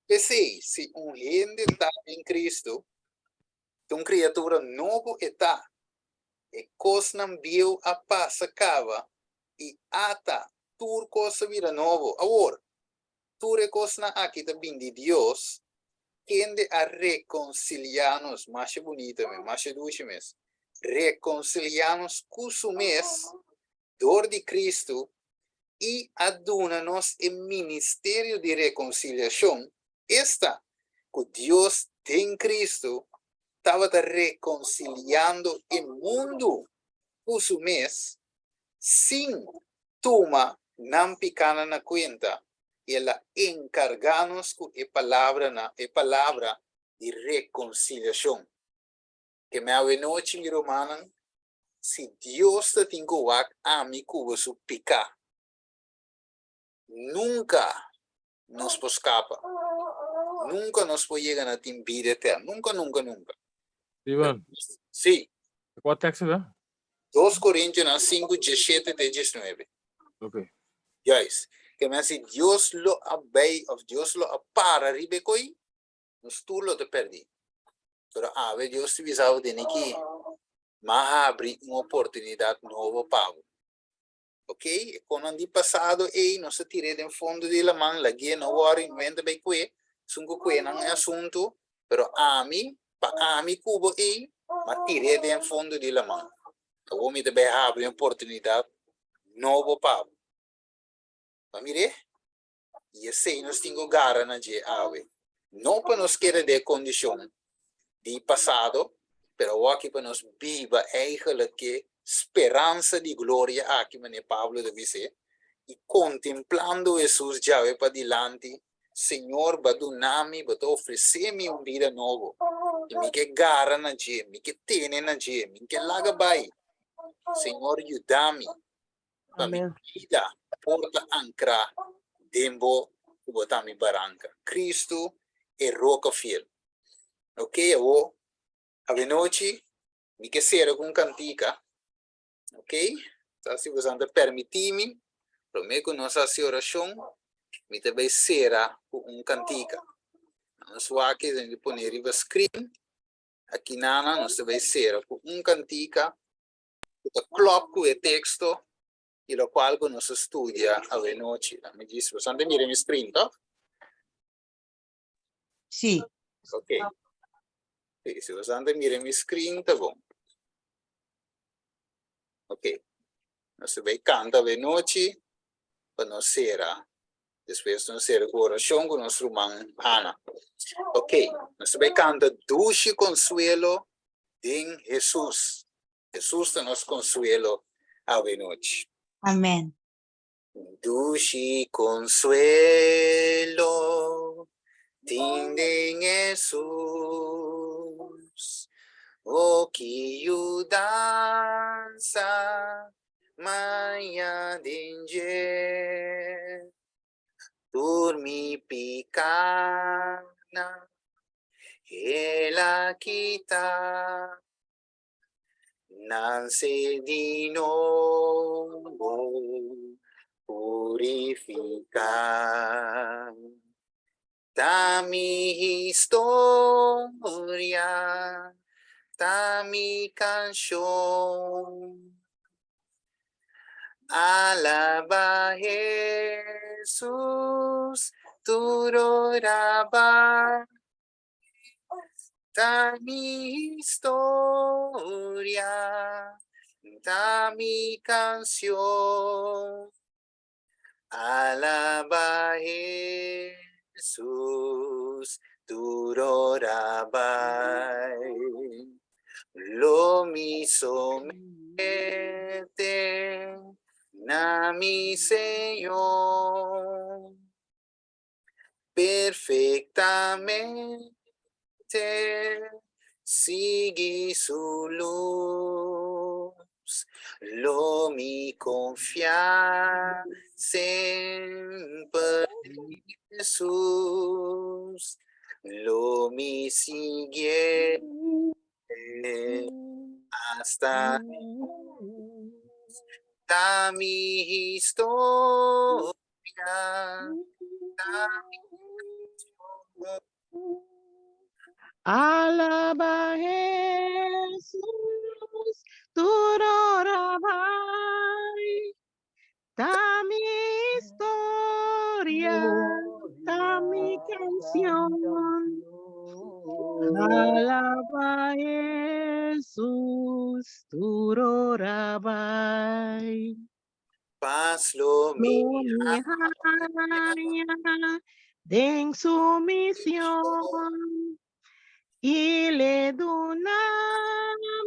P'esei, si un hende ta den Cristo, ta un criatura nobo e ta. E cosnan bieu a pasa caba i ata tur cos a bira nobo. Awor, Tur e kosnan aki ta bin di Dios, kende a rekonsiliá nos, masha bunita mes, masha dushi mes, rekonsiliá nos ku su mes dor di Kristu i a duna nos e ministerio di rekonsiliashon, esta, ku Dios den Kristu tabata rekonsiliando e mundu ku su mes sin tuma nan pikánan na kuenta, i el a enkargá nos ku e palabranan, e palabra di rekonsiliashon. Ke mi awenochi, mi rumannan, si Dios ta tin ku wak ami ku bo su piká, nunka nos por skapa. Nunka nos por yega na tin bida eterno. Nunka, nunka, nunka. Steven. Sí. Kua teksto ta? 2 Korintionan 5, 17 te 19. Ok. Juist. Ke men si Dios lo a bei of Dios lo a para riba e koi, Nos tur lo ta pèrdí. Pero awe Dios ta bisa bo den aki, M'a habri un oportunidat nobo pa bo. Ok, e konan di pasado ei nos a tir'é den fondo di laman, lag'é, no wòri, no hende bai ku'é, esun ku ku'é nan e asuntu, pero ami, pa ami ku bo ei, m'a tir'é den fondo di laman. Awor mi ta bai habri un oportunidat nobo pa bo. Bo a mir'é? I esei nos tin ku gara na dje awe. No pa nos keda den e kondishon di pasado, pero awor aki pa nos biba eigenlijk e speransa di gloria aki, manera Pablo ta bis'é, i kontemplando Hesus djawe padilanti, Señor, bo a duna mi, bo ta ofresé mi un bida nobo, i mi ke gara na dje, mi ke tene na dje, mi ke laga bai. Señor, yuda mi. Pa mi bida por ta ankrá den bo ku bo ta mi baranka. Kristu e roka fiel. Ok, awor avenochi mi ke sera ku un kantika. Ok, sa si boso ta permití mi, promé ku nos hasi orashon, mi ta bai sera ku un kantika. Nos wak e pone riba screen. Aki nana nos ta bai sera ku un kantika. ku ta klòp ku e teksto i lokual ku nos a studia awenochi. Nan mi djis, boso ta mira mi screen, tòg? Sí. Ok. Sí, si boso ta mira mi screen, ta bon. Ok. Nos ta bai kanta awenochi pa nos sera. Despues nos sera ku orashon ku nos ruman Ana. Ok. Nos ta bai kanta Dushi Konsuelo den Hesus. Hesus ta nos konsuelo awe nochi. Amen. Dushi konsuelo tin den Hesus, o ki yudansa maña den dje. Tur mi pikanan El a kita. Nanse di nobo purifiká. Ta mi historia, ta mi kanshon. Alabá Hesus tur ora bai. Ta mi historia, ta mi canción. Alaba Jesús, tur ora bai. Lo mi somete na mi Señor. Perfectamente sigui su luz. Lo mi confia semper en Jesús. Lo mi siguié hasta Ta mi historia. Alaba Jesús, tur ora bai. Ta mi historia, ta mi canción. Alaba Jesús, tur ora bai. Paz lo mi haña den su misión y le duna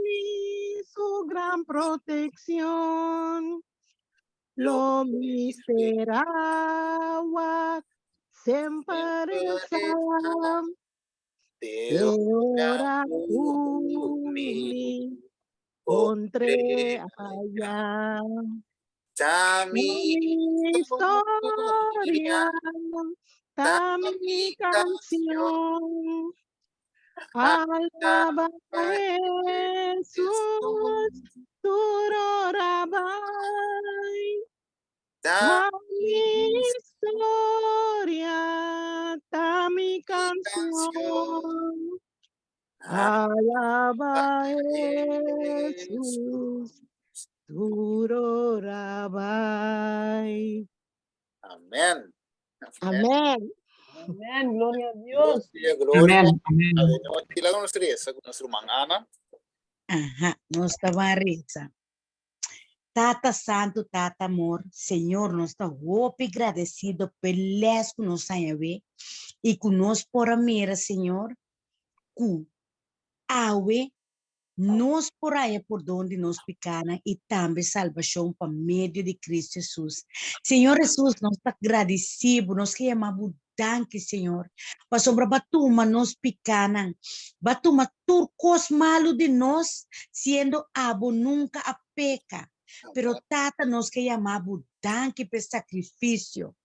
mi su gran protección. Lo mi será semper Te ora ku mi kontr'é aya. Ta mi historia, ta mi kansion. Alaba Hesus, tur ora bai. Ta mi historia, ta mi canción. Canción. Alaba Jesús. Duro rabai. Amen. Amen. Amen. Gloria a Dios. Gloria, gloria. Amen. Amen. Awe laga nos resa ku nos ruman Ana. Aha, nos ta ban resa. Tata Santu, Tata Amor, Señor, nos ta hopi gradesido p'e les ku nos haña awe i ku nos por a mira, Señor, ku awe nos por haña pordon di nos pikanan i tambe salbashon pa medio di Kristu Hesus. Señor Hesus, nos ta gradisí bo, nos ke yama bo danki, Señor, pasobra bo a tuma nos pikanan, bo a tuma tur kos malu di nos, siendo abo nunka a peka. Pero Tata, nos ke yama bo danki pa e sakrifisio.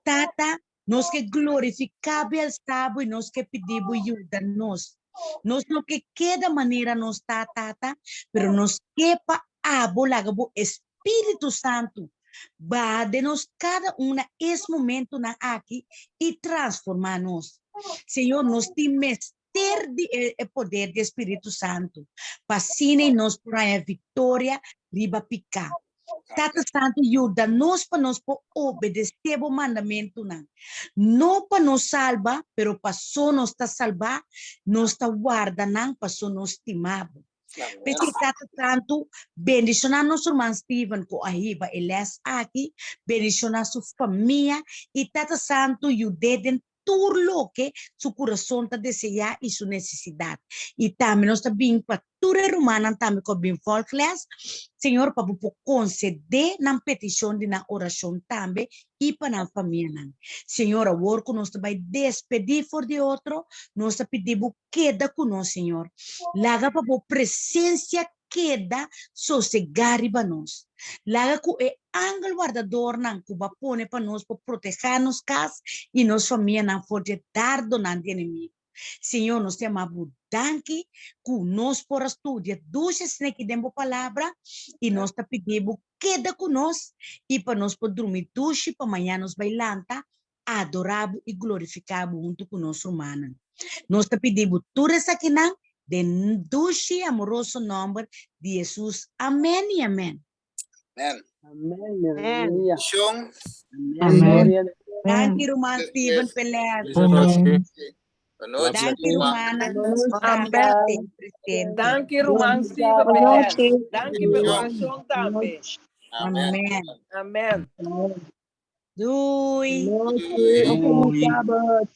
Tata, nos ke glorifiká bo i alsá bo i nos ke pidi bo yuda nos. Nos no ke keda manera nos ta, Tata, pero nos ke pa abo laga bo Espíritu Santu baha den nos kada un na es momentunan aki i transformá nos. Señor, nos tin mester di e e poder di e Spiritu Santu pa asina i nos por haña viktoria riba piká. Tata Santu, yuda nos pa nos por obedesé bo mandamentunan, no pa nos salba, pero paso nos ta salbá, nos ta warda nan paso nos stima bo. P'esei, Tata Santu, bendishoná nos ruman Steven ku a hiba e lès aki, bendishoná su famia, i Tata Santu yud'é den tur loke su kurason ta deseá i su nesesidat. I tambe nos ta bin pa tur e rumannan tambe ku a bin vòlg lès, Señor, pa bo por konsedé nan petishon di nan orashon tambe i pa nan famianan. Señor, awor ku nos ta bai despedí for di otro, nos ta pidi bo keda ku nos, Señor. Laga pa bo presensia keda sosegá riba nos. Laga ku e angel wardadornan ku bo a pone pa nos por protehá nos kas i nos famianan for dje dardonan di enemigu. Señor, nos ta yama bo danki ku nos por a studia dushi asina aki den bo palabra i nos ta pidi bo keda ku nos i pa nos por drumi dushi pa mañana nos bai lanta adorá bo i glorifiká bo huntu ku nos rumannan. Nos ta pidi bo tur esakinan den dushi i amoroso nòmber di Hesus. Amèn i amèn. Amèn. Amèn. Aleluya. Shon. Amèn. Gloria a Dios. Danki ruman Steven Pelez. Bonochi. Danki rumannan. Amèn. Presente. Danki ruman Steven Pelez. Danki pa orashon tambe. Amèn. Amèn. Amèn. Doei. Nochi. Un feliz sabbat.